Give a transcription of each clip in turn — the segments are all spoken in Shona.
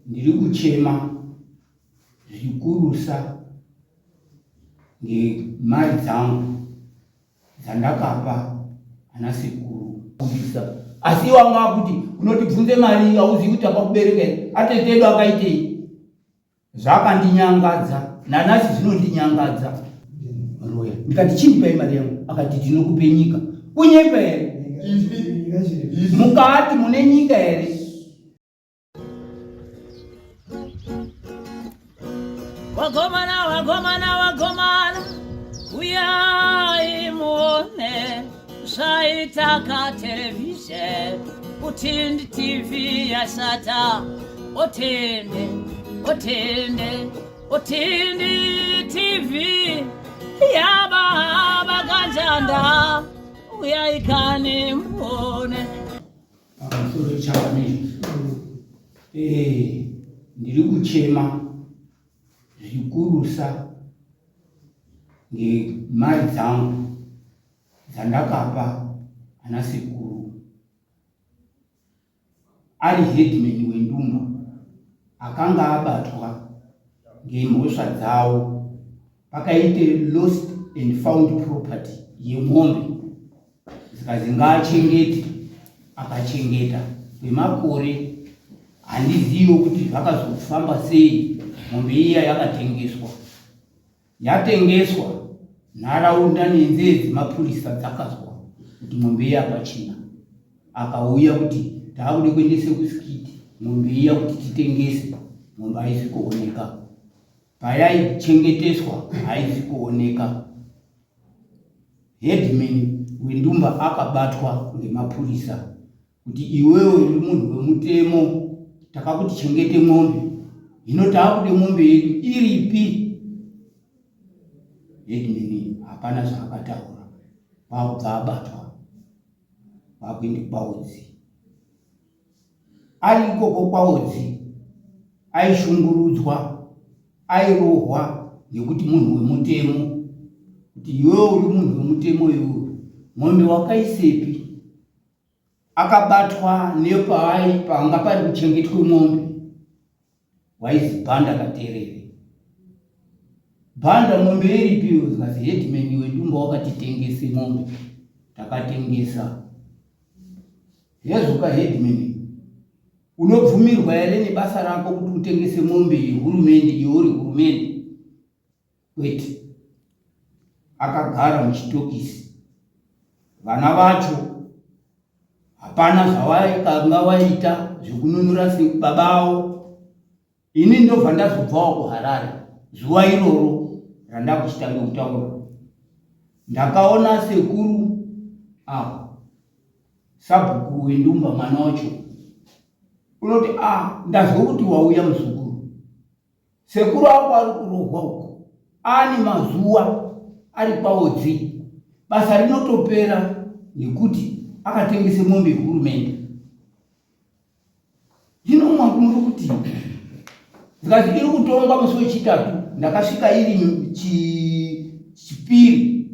Ndiri kuchema zvikurusa ngemari dzangu dzandakapa ana sekuru kubisa asi iwo anga akuti unotibvunze mari hauzivi kuti akakubereka here atete edu akaitei zvakandinyangadza nanasi zvinondinyangadza roya ndikati chindipai mari yangu akati tinokupe nyika kunyepa here mukati mune nyika here Wagomana, wagomana, wagomana, uyai muone zvaita katerevhizheni utindi TV yashata otende otende otindi TV yababa kanjanda uyai kani muone Pamusoro changamire. Eh, ndiri kuchema zvikurusa ngemari dzangu dzandakapa ana sekuru ari headman wendumba akanga abatwa ngemhosva dzawo pakaite lost and found property yemombe zikazi ngaachengete akachengeta kwemakore handiziviwo kuti zvakazofamba sei mombe iya yakatengeswa yatengeswa nharaunda nenzee dzemapurisa dzakazwa kuti mombe iya pachina akauya kuti taakude kuendese kuskiti mombe iya kuti titengese mombe haizi kuoneka Payaichengeteswa haizi kuoneka. Headman wendumba akabatwa ngemapurisa kuti iwewe uri munhu wemutemo takakuti chengete mombe hino taakude mombe yedu iripi? Headman hapana zvaakataura kwakubva abatwa kwakuende kwaudzi. Ari ikoko kwaOdzi aishungurudzwa, airohwa nekuti munhu wemutemo, kuti iwewe uri munhu wemutemo iwewe, mombe wakaisepi? Akabatwa nepaai panga pari kuchengetwe mombe waizi Bhanda Katerere. Bhanda mombe iripi iwe? Zikazi headman wedumba wakati tengese mombe, takatengesa. Hezvoka headman, unobvumirwa here nebasa rako kuti utengese mombe yehurumende iwe uri hurumende? Kwete. Akagara muchitokisi. Vana vacho hapana zvavaikanga waita zvekununura baba avo. Ini ndobva ndazobvawo kuHarare zuva iroro randakuchitanga kutaura. Ndakaona sekuru avo sabhuku wendumba mwana wacho unoti a ah, ndazwa kuti wauya muzukuru. Sekuru ako ari kurohwa uko ani mazuva ari kwaodzi basa rinotopera nekuti akatengese mombe yehurumende. Hino mwangu muri kuti zikazi iri kutongwa musi wechitatu ndakasvika iri chipiri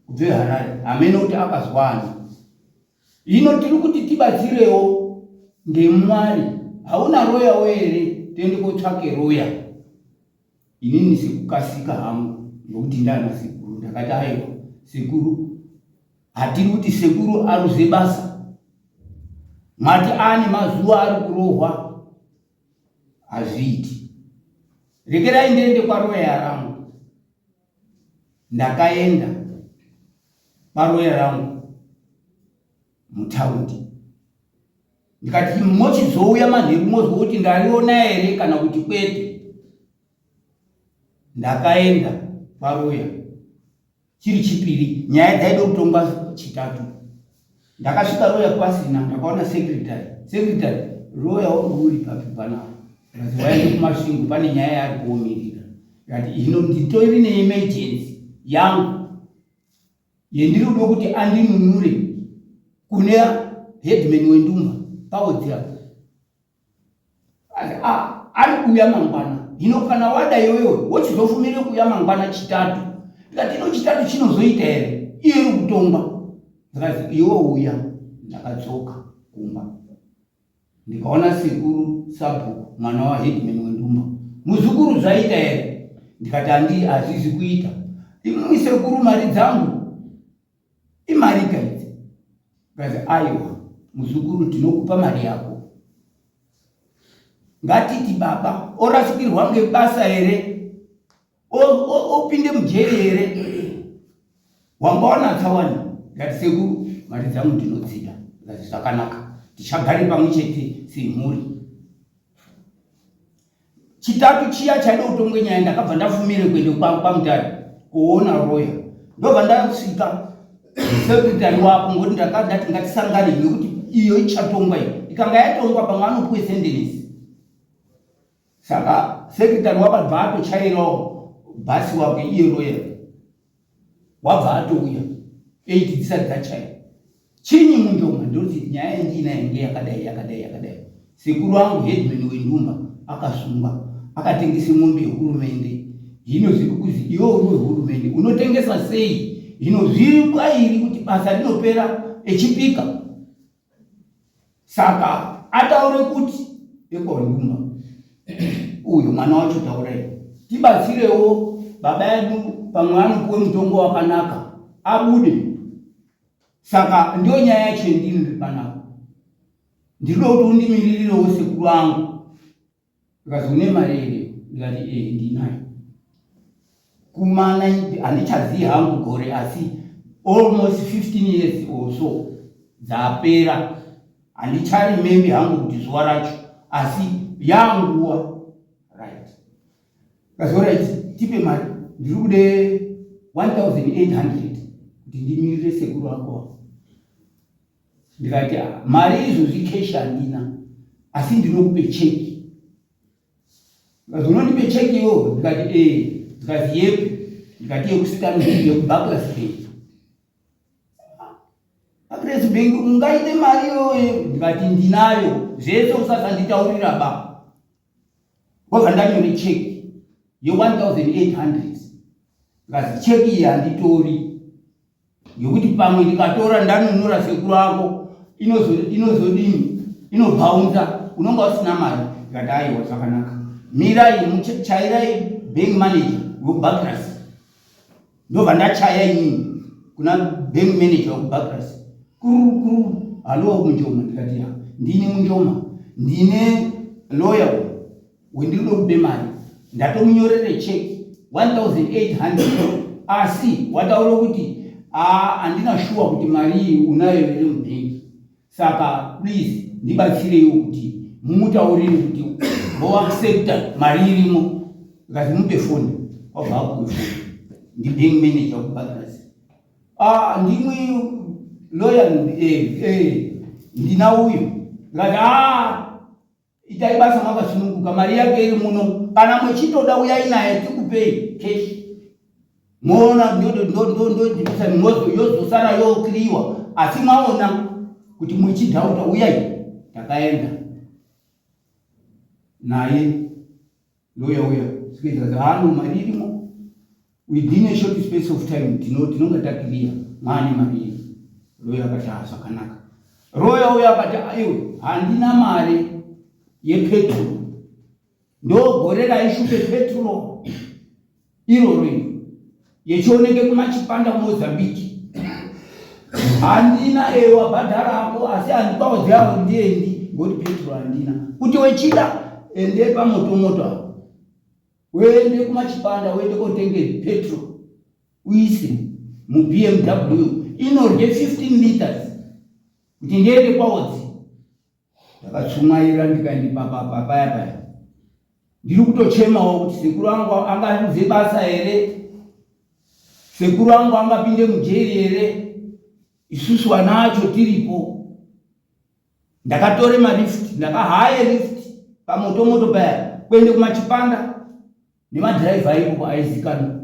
kubve Harare hameno kuti akazwani. Hino tiri kuti tibatsirewo ngemwari hauna royawo here tiende kotsvake roya. Inini sekukasika hangu nokuti ndana sekuru ndakati aiwa sekuru hatiri kuti sekuru aruze basa mati ane mazuva ari kurohwa hazviiti rekerai ndiende kwaroya rangu ndakaenda kwaroya rangu mutaundi ndikati mochizouya manheru mozwa kuti ndariona here kana kuti kwete ndakaenda kwaroya chiri chipiri nyaya dzaida kutongwa chitatu ndakasvika roya kwasina ndakaona secretary secretary roya wangu uri papi panapa kazi waende kumasvingo pane nyaya yaari kuomirira kati hino nditori neemergency yangu yendiri kuda kuti andinunure kune headman wendumba paodzi apo ah, ari kuuya mangwana hino kana wada iwewe wochizofumire kuuya mangwana chitatu ndikati ino chitatu chinozoita here iye iri kutongwa ndikazi iwe uya ndakadzoka kumba ndikaona sekuru sabhuku mwana waheadman wendumba muzukuru zvaita here ndikati handi hazvizi kuita imwi sekuru mari dzangu imari kaidzi kazi aiwa muzukuru tinokupa mari yako ngatiti baba orasikirwa ngebasa here opinde mujeri here wanga wanatsa wani ndikati sekuru mari dzangu ndinodzida ndikati zvakanaka tichagare pamwe chete semhuri chitatu chiya chaida kutongwe nyaya ndakabva ndafumire kuende kwamutare kuona roya ndobva ndasvika sekretary wako ngokuti ndakandati ngatisangane nekuti iyo ichatongwa iyo ikanga yatongwa pamwe anopuwe sendenesi Saka secretary wakabva atochairawo bhasi wake iye royal wabva atouya 8 dzisati dzachaya chinyi munjoma ndoti nyaya yandiinayo nge yakadai yakadai yakadai sekuru angu headman wendumba akasungwa akatengese mombe yehurumende hino zviri kuzi iwe uri wehurumende unotengesa sei hino zviri kwairi kuti basa rinopera echipika Saka ataure kuti ekwaNduma uyu mwana wacho taurai tibatsirewo baba edu pamwe anopuwe mutongo wakanaka abude. Saka ndiyo nyaya yacho yendiri panapa, ndinoda kuti undimiririrewo sekuru angu. Ndikazi une mari here? Ndikati eh ndinayo. Kuma 90 handichazivi hangu gore asi almost 15 years or so dzapera. Handicharemembi hangu kuti zuva racho asi yanguva right. Ndikazi right tipe mari ndiri kude 1800 kuti ndimirire sekuru ako. Ndikati ah, mari izvozvi cash handina asi ndinokupe cheki. Ndikati unondipe cheki iwewe? Ndikati eh. Ndikati yepi? Ndikati yekuStanley yekuBarclays Bank. Barclays Bank ungaite mari iyoyo? Ndikati ndinayo zvese usasanditaurira ba. Ndobva ndanyore cheki ye 1800 ndikati cheki iyi handitori ngekuti pamwe ndikatora ndanunura sekuru ako inozodini inobhaunza unonga usina mari ndikati aiwa zvakanaka mirai chairai bank manager wekubacras ndobva ndachaya inini kuna bank manager wekubacras kuru kuru halo munjoma ndikati ya ndini munjoma ndine lawyer wendinoda kupe mari ndatomunyorere cheki 1800 asi wataura kuti handina shuwa kuti mari iyi unayo here mubhengi saka please ndibatsireiwo kuti mumutaurire kuti voaccepta mari irimo ikati mupe foni wabva akupe foni ndibank manager wekubarclays ah, ndimwi lawyer eh, eh, ndina uyu ndikati ah, Itai basa makasununguka, mari yake iri muno. Kana muchitoda uyai naye tikupei cash. Moona ndodhibisa yozosara yokiriwa, asi maona kuti muchidhauta uyai. Takaenda naye ndoya uya sikuita haano mari irimo within a short space of time tinonga takiriya maane mari iri roya akati ha zvakanaka roya uya akati aiwe handina mari yepetro ndogore raishupe petro iroro iro yechioneke kumachipanda kumozambique handina ewa bhadhara ako asi handikwaudzi avo ndiendi ngoti petro handina kuti wechida ende pamotomoto apo uende kumachipanda uende kotenge petro uise mubmw inorye 15 liters kuti ndiende kwaodzi ndakatsumwaira ndikaendi paya paya ndiri kutochemawo kuti sekuru angu angaruze basa here sekuru angu angapinde mujeri here isusu vana acho tiripo ndakatore malift ndakahaye lift pamotomoto paya kuende kumachipanda nemadhiraivha aiko aizikanwa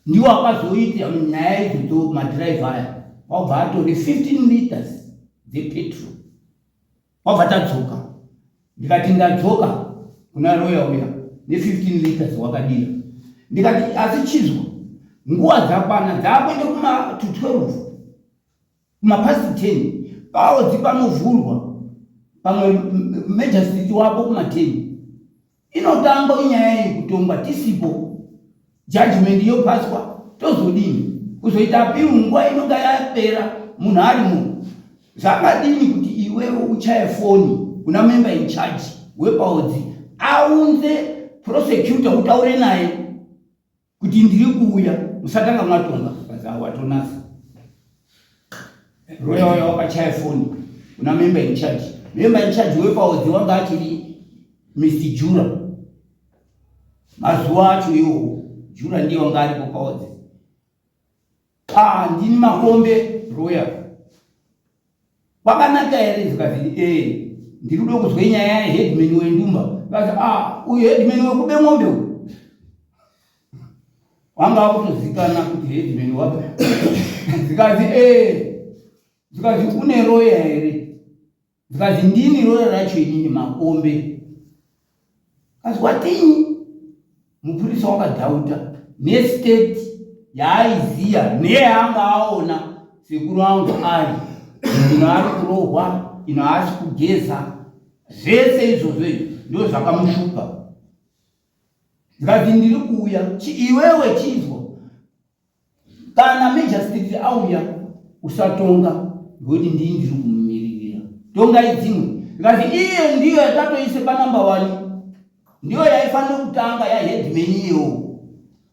ndiwo akazoita nyaya idzodzo madhiraivha aya wabva atore 15 liters dzepetrol wabva tadzoka ndikati ndadzoka kuna roya uya ne15 liters wakadira ndikati asi chizwa nguva dzakwana dzakuende kuma to 12 kumapast 10 paodzi panovhurwa Pamwe magistrate wako kumateni. Inotangwa inyaya iyi kutongwa tisipo. Judgment yopaswa tozodini? Kuzoita appeal nguva inonga yapera munhu ari munhu. Zvakadini kuti iwewe uchaye foni kuna member in charge wepaodzi aunze prosecutor utaure naye kuti ndiri kuuya musatanga mwatonga watonasa roya uya wakachaya foni kuna member in charge. Member in charge wepaodzi wanga achiri Mr Jura mazuva acho iwowo. Jura ndiye wanga aripo paodzi. Ah, ndini Makombe roya. Kwakanaka here? Zvikazini ee, ndiri kuda kuzwe nyaya yeheadman wendumba. Zvikati ah, uyu headman wekube mombe uyu wanga wakutozikana kuti headman wabe. Zvikati ee, zvikati une roya here? Zvikanzi ndini roya racho inini Makombe. Kazi watinyi? Mupurisa wakadhauta nestate yaaiziya neyaanga aona sekuru angu ari ino ari kurohwa ino haasi kugeza zvese izvozvo izvo ndo zvakamushupa. Zvikanzi ndiri kuuya iwewe chinzwa Kana magistrate auya usatonga ngokuti ndini ndiri kumumiririra. Tongai dzimwe. Zvikanzi iye ndiyo yatatoise panumber one. Ndiyo yaifanira kutanga yaheadman iyewo.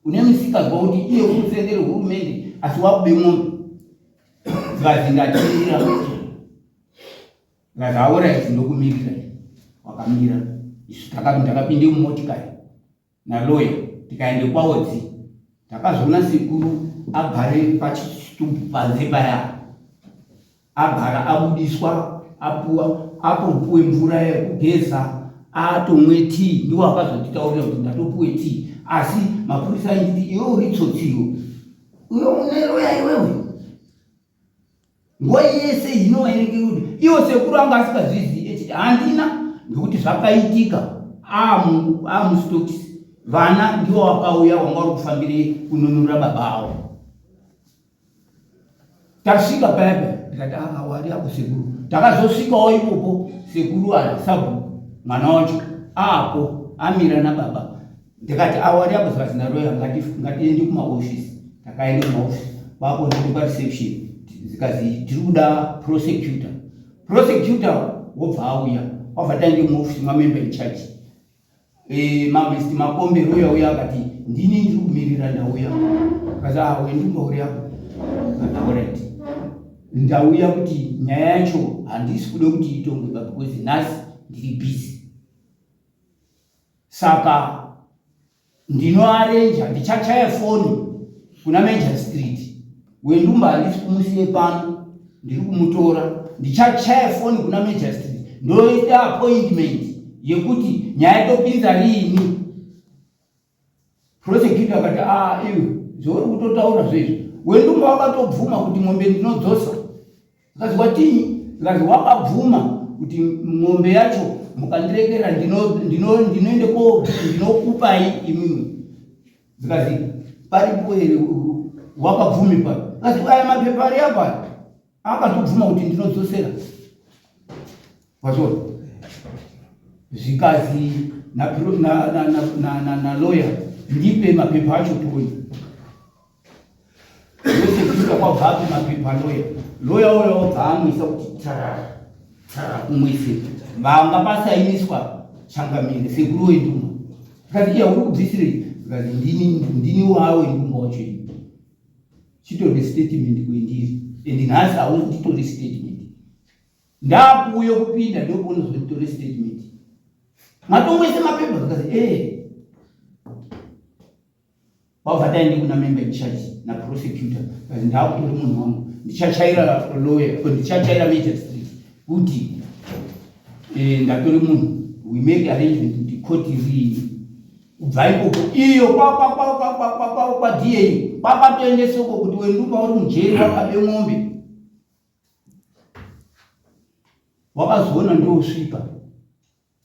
Une misikazwa kuti iye uri kusendere hurumende asi wakube mombe. Zvikanzi ndatirira. Zvikanzi aorit ndokumirira. Wakamira. Isu ndakapinde mumotikari. nalawyer tikaende kwaodzi. Takazoona sekuru agare pachitubu panze paya, agara abudiswa apuwa apopuwe mvura yekugeza atomwe tii. Ndiwo akazotitaurira kuti ndatopuwe tii, asi mapurisa ainditi iwe uri tsotsiwo, iwe une roya iwewe. Nguva yese inowaereke kuti iwo sekuru anga asingazvizivi echiti handina, nekuti zvakaitika aamustokisi vana ndiwo wakauya wanga uri kufambire kununura baba avo. Tasvika paya paya ndikati ah, wari apo sekuru. Takazosvikawo ipopo sekuru ari sabhuku mwana wacho apo amira nababa. Ndikati awari apo zvikazina roya ngatiende kumaofisi. Takaenda kumaofisi kwako ndiri pareception zikazi tiri kuda prosecutor. Prosecutor wobva auya wabva taende muofisi mamember in charge. E, mamesti Makombe roya uya akati ndini ndiri kumirira ndauya. Akati ah wendumba uri apo. Akati alright. Ndauya kuti nyaya yacho handisi kuda kuti itongwe ba because nhasi ndiri busy. Saka ndinoarenja ndichachaya foni kuna Major Street. Wendumba handisi kumusiye pano, ndiri kumutora. Ndichachaya foni kuna Major Street ndoita appointment yekuti nyaya topinza riini. Prosecutor akati ah, iwe zvauri kutotaura zvezvo. Wendumba wakatobvuma kuti mombe ndinodzosa. Zvikanzi watinyi? Zvikanzi wakabvuma kuti mombe yacho mukandiregera ndinoende ko ndinokupai imwimwi. Zvikanzi paripo here wakabvumi pa? Zvikanzi aya mapepa ari apa akatobvuma kuti ndinodzosera. Wazviona? Zvikazi na, na, na, na, na, na, na lawyer ndipe mapepa acho tione. Yosekuita kwabva api mapepa lawyer. Lawyer uyo obva amwisa kuti tarara tarara kumwise. Vanga pasainiswa changamire sekuru wenduma. Zvikati iya uri kubvisirei? Zvikati ndini ndini wawe nduma wacho ini. Chitori statement kwendiri. And nhasi hausi nditori statement. Ndakuuya kupinda ndokuonozonditore statement. Matomwese mapepa zvikati eh. Wabva taende kuna member in charge na prosecutor kazi ndakutori munhu wangu ndichachaira lawyer ko ndichachaira major street kuti eh, ndatori munhu we make arrangement kuti court riini kubva ikoko iyo kwaDA kwakatoendesa uko kuti wendumba uri mujeri wakabe mombe wakazoona ndosvika.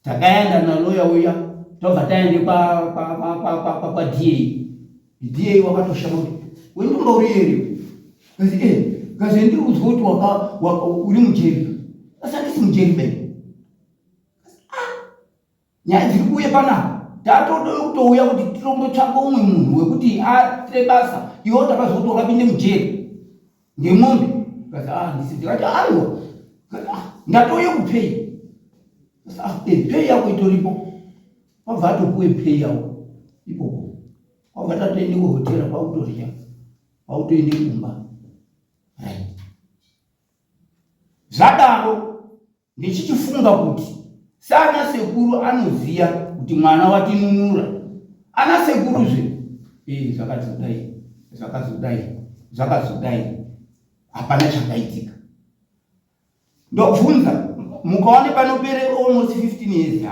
Takaenda naloya uya tobva taende kwaDA. DA wakatoshama kuti wendumba uri here? Kazi eh, kazi ndiri kuzwa kuti uri mujeri. Asi handisi mujeri be. Nyaya dziri kuuya panapa tatode kutouya kuti titombotsvaka umwe munhu wekuti aite basa iwo takazwa kuti wakapinde mujeri ngemombe. Ndikati ah, ndisi ndikati aiwa. Ndikati ah, ndatouya kupei. Ah, eh, pei yako itoripo. Kwabva atopuwe pei yako ipopo. Kwabva tatoende kuhotera kwakutorya kwakutoende kumba. Right. Zvadaro ndichichifunga kuti saana sekuru anoziya kuti mwana watinunura ana sekuruzve ee zvakazodai zvakazodai zvakazodai hapana chakaitika ndobvunza mukaone panopere almost 15 years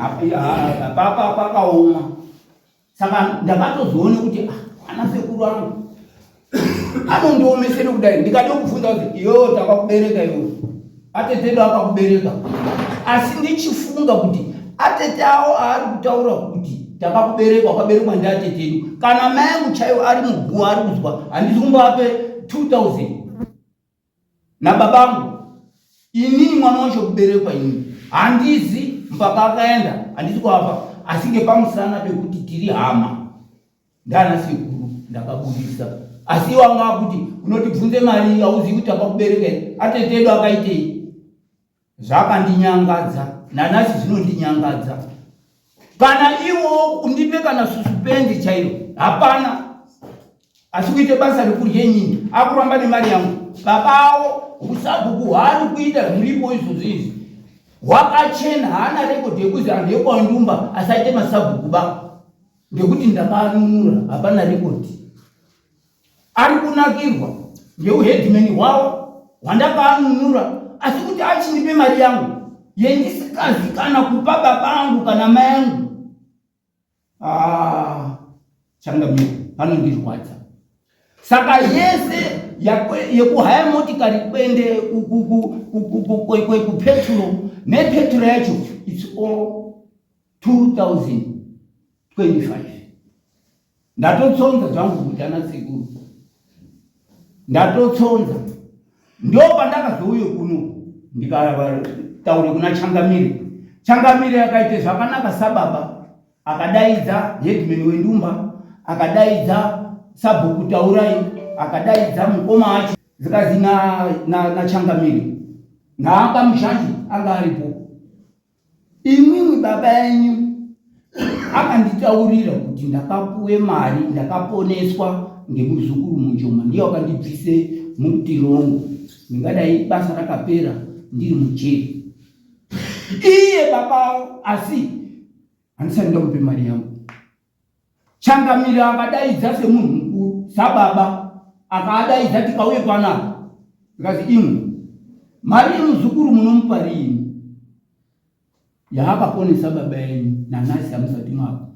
hapapa pakaoma Saka ndakatozoona kuti ah, ana sekuru angu anondiomesere kudai ndikade kubvunza kuti iyo takakubereka iwe atete edu akakubereka asi ndichifunga kuti atete awo aari kutaura kuti takakubereka wakaberekwa ndiatete edu kana mai angu chaiwo ari muguwa ari kuzwa handisi kumboape 2000 nababangu inini mwana wacho kuberekwa inini handizi mpaka akaenda handisi kuapa asi ngepamusana pekuti tiri hama ndana sekuru ndakabudisa asi iwo anga akuti unotibvunze mari hauzivi kuti akakubereka here atete edu akaitei Zvakandinyangadza nanhasi zvinondinyangadza. Kana iwo undipe kana susupendi chairo hapana, asi kuite basa rekurye nyini akuramba nemari yangu. Babawo usabhuku hwaari kuita zviripo izvozvo izvi hwakachena, haana rekodhi yekuzi anhu ekwandumba asaite masabhuku ba, ngekuti ndakanunura, hapana rekodhi. Ari kunakirwa ngeuheadman hwavo hwandakaanunura asi kuti achindipe mari yangu yendisikazi kana kupa baba angu kana mai angu. Ah, changamire panondirwadza. Saka yese yekuhaya motikari kuende kupetro nepetro yacho it's all 2025. Ndatotsonza zvangu kuti ana sekuru. Ndatotsonza. Ndo pandakazouye kuno ndikataure kuna Changamire. Changamire akaite zvakanaka sababa akadaidza headman wendumba akadaidza sabhuku Taurai akadaidza mukoma acho zikazi na, na, na Changamire naanga muzhanje anga aripo Imwimwi baba enyu akanditaurira kuti ndakapuwe mari ndakaponeswa ngemuzukuru Munjoma ndiye wakandibvise mutirongo ndingadai basa rakapera ndiri mujeri iye baba asi handisati ndamupe mari yangu Changamire akadaidza semunhu mukuru sababa akaadaidza tikauye panapa zikazi imwe mari yemuzukuru munomupa riini yaakaponesa baba yenyu nanhasi hamusati mapa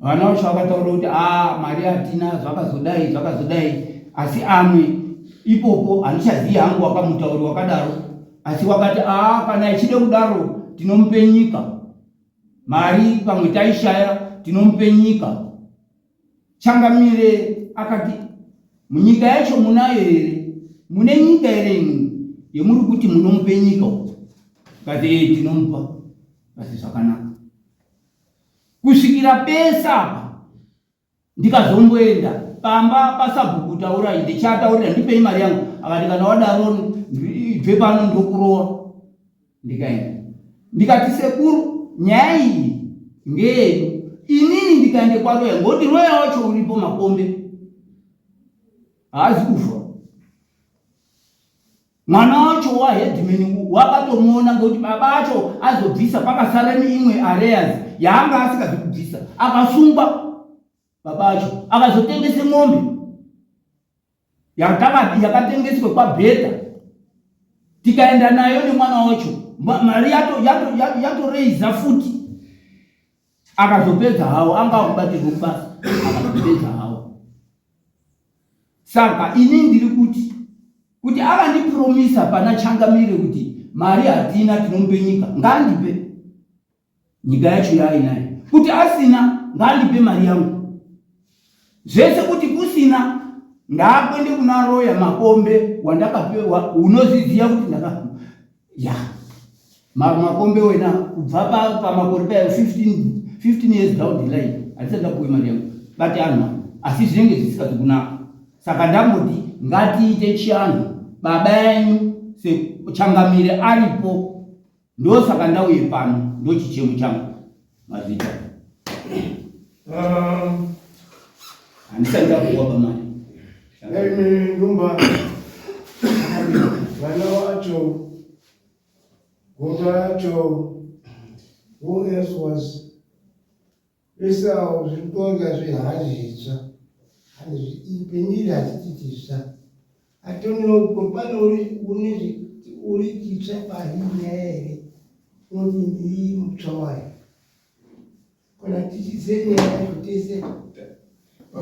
vana vacho vakataura kuti a ah, mari hatina zvakazodai zvakazodai asi amwe ipopo handichazivi hangu wakamutauri wakadaro asi wakati a ah, kana ichide kudaro tinomupe nyika Mari pamwe taishaya tinomupe nyika. Changamire akati munyika yacho munayo here? Mune nyika here imwe yemuri kuti munomupe nyika uko? Kati ee tinomupa. Asi zvakanaka. Kusvikira pesa apa Ndikazomboenda pamba pasabhuku Taurai ndichataurira ndipei mari yangu akati kana wadaro ibve pano ndokurowa. Ndikaenda ndikati sekuru nyaya iyi ngeyedu inini ndikaende kwaroya ngokuti roya wacho uripo makombe haazi kufa. Mwana wacho waheadman wakatomuona ngekuti baba acho azobvisa pakasara imwe areas yaanga asikazi kubvisa akasungwa baba acho akazotengese mombe yakatengeswe kwabheta tikaenda nayo nemwana wacho mari yatoreiza yato, yato futi akazopedza hawo anga akubatirwa kubasa akazopedza hawo Saka ini ndiri kuti kuti akandipromisa pana changamire kuti mari hatina tinomupe nyika ngaandipe nyika yacho yaainayo kuti asina ngaandipe mari yangu zvese kuti kusina ndaakuende kuna roya makombe wandakapewa unozviziva kuti ndaka ya yeah. Makombe wena kubva pamakore paya 15 15 years down the line handisati ndapuwe mari yangu bati anhu asi zvinenge zvisikazi kunaka saka ndamboti ngatiite chianhu baba yenyu sechangamire aripo ndosaka ndauye pano ndochichemo changu mazita handisati ndapuwa bamari Ndumba vana wacho Guta racho who else was Esau zvirikonga zvehazi zvitsva pendiri hachiti chitsva atonio pane uri uri chitsva pahi nyaya here unoti ndiri mutsva wayo kana tichizive nyaya yacho tese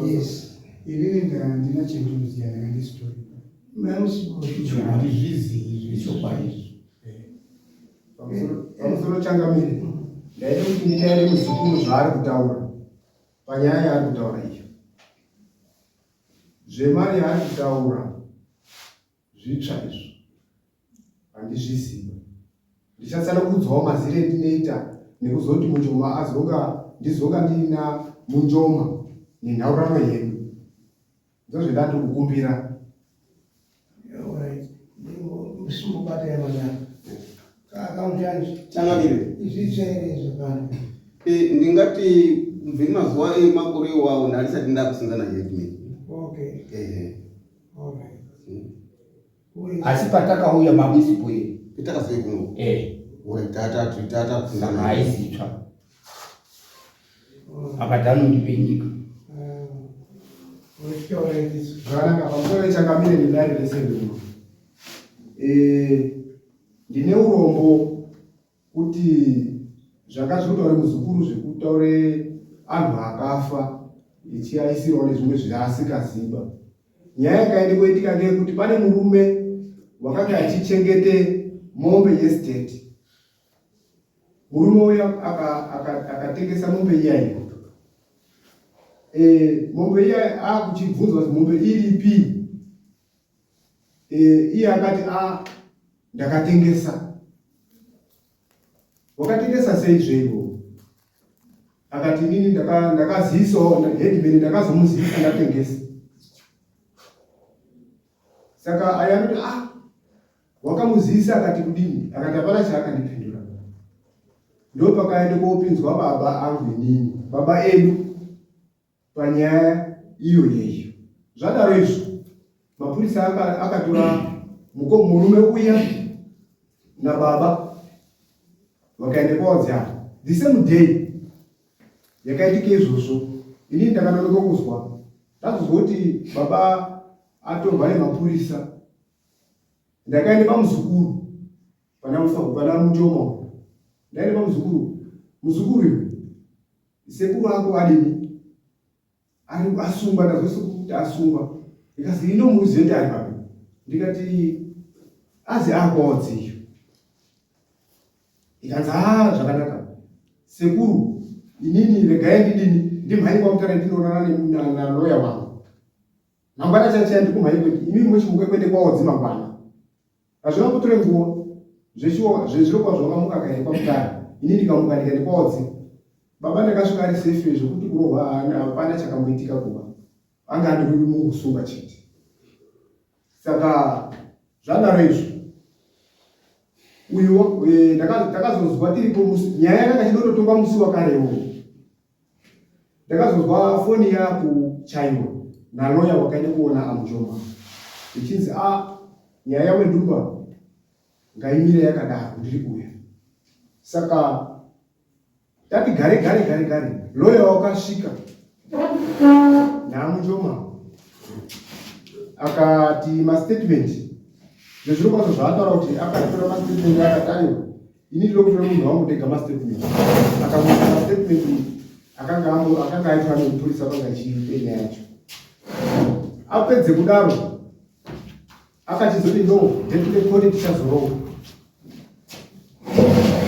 yes inini ndandina chendinoziva ndanga ndisitori handizvizivi zvechokwadi eh. pamusoro changamire ndaida kuti nditaire muzukuru zvaari kutaura panyaya yaari kutaura iyo zvemari yaari kutaura Zvitsva izvo handizviziva. Ndichatsanangudzawo mazire endinoita nekuzoti Munjoma azonga ndizonga ndiina Munjoma nenhaurirano yedu. Ndozvendandiri kukumbira. Changamire. Eh, ndingati kubve mazuva emakore iwawo ndandisati ndakusenza naheadman. Okay. Ehe. Asi patakauya mamusipo here? Patakazouya kuno. Eh. Uri tata tata saka haisi itsva. Akati anondipe nyika. Zvakanaka pamusoro changamire nedare rese rino. Eh, ndine urombo kuti zvanga zvinotaure muzukuru zvekutaure anhu akafa ichiaisirawo nezvimwe zvaasikaziba nyaya yakaende kuitika ngeyekuti pane murume wakanga achichengete mombe yestate murume uya akatengesa aka, aka mombe iya iyo e, mombe iya akuchibvunzwa kuti mombe iripi E, iye akati a ah, ndakatengesa. Wakatengesa sei zveivo? Akati inini ndakaziisawo headman ndakazomuzivisa ndatengesa. Saka aya anoti ah wakamuzivisa akati kudini? Akati hapana chaakandipindura. Ndopakaenda kopinzwa baba angu inini, baba edu panyaya iyo yeiyo. Zvadaro izvo, mapurisa akatora murume uya nababa vakaenda kwaOdziano the same day yakaitika izvozvo. Inini ndakanonoka kuzwa, ndazozwa kuti baba atorwa nemapurisa. Ndakaenda pamuzukuru pana pana Mutoma, ndaenda pamuzukuru, muzukuru iwe Sekuru ako adini? Ari asungwa ndazwa sekuru kuti asungwa. Ndikazi ino muzive kuti ari papi. Ndikati azi akwawo dziyo. Ikanzi haa zvakanaka. Sekuru inini regai ndidini ndimhanye kwaMutare ndinoonana naloya wangu. Mangwana chaichaya ndikumhanye kweti imi mochimuka kuende kwaodzi mangwana. Hazvina kutore nguva zveshuwa zvezviro kwazvo wakamuka akaenda kwamutare ini ndikamuka ndikaenda kwaodzi baba ndakasvika ari safe zvekuti kurohwa hapana chakamboitika kuba anga andiri mukusungwa chete saka zvadaro izvo uyu eh, ndakazonzwa tiripo nyaya yakanga chidototongwa musi wakarewo Ndakazonzwa foni yakuchaiwa naloya wakaenda kuona aMujoma ichinzi a ah, nyaya yaWendumba ngaimire yakadaro ndiri kuuya. Saka tati gare gare gare gare loya wakasvika naMujoma akati mastatement zvezviro kwazvo zvaataura kuti akatora mastatement akati aiwa ini ndinoda kutora munhu wangu ndega mastatement akamuita mastatement akanga akanga aitwa nemupurisa panga achiita nyaya yacho apedze kudaro akachizoti no date rekoti tichazoronga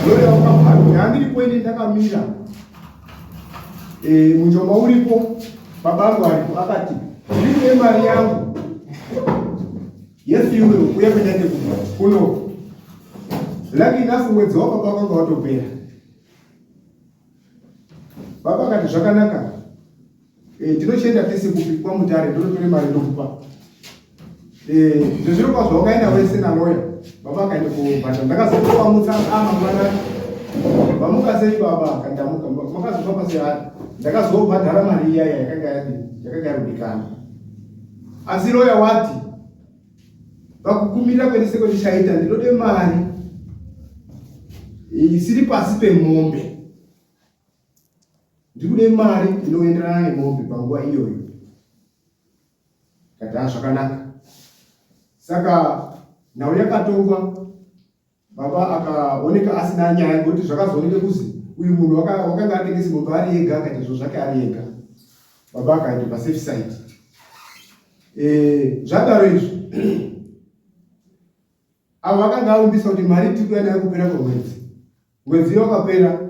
lori wakabhadhara handiripo ini ndakamira e, munjoma uripo baba angu aripo akati ndiri mari yangu yefuel uye kunyanya kuno Lucky enough mwedzi wababa wakanga watopera. Baba akati zvakanaka, eh, tinochienda tese kupi kwaMutare, ndonotore mari ndokupa. Eh, zvezviro kwazvo wakaenda wese naloya. Baba akaenda kubhadhara. Ndakazovamutsa mangwanani. Vamuka sei baba? Akandamuka. Makazofamba sei? Ah, ndakazobhadhara mari iya yakanga yadini, yakanga yarudikana. Asi loya wati pakukumbira kwendise kwendichaita ndinode mari isiri pasi pemombe. Ndikude mari inoenderana nemombe panguva iyoyo. Kati ah, zvakanaka. Saka nhau yakatongwa, baba akaoneka asina nyaya ngekuti zvakazooneka kuzi uyu munhu wakanga atengese mombe ari ega akaita zvinhu zvake ari ega. Baba akaenda pasafe side. Eh, zvadaro izvi avo vakanga avimbisa kuti mari tiri kuya nayo kupera kwemwedzi. Mwedzi iyo wakapera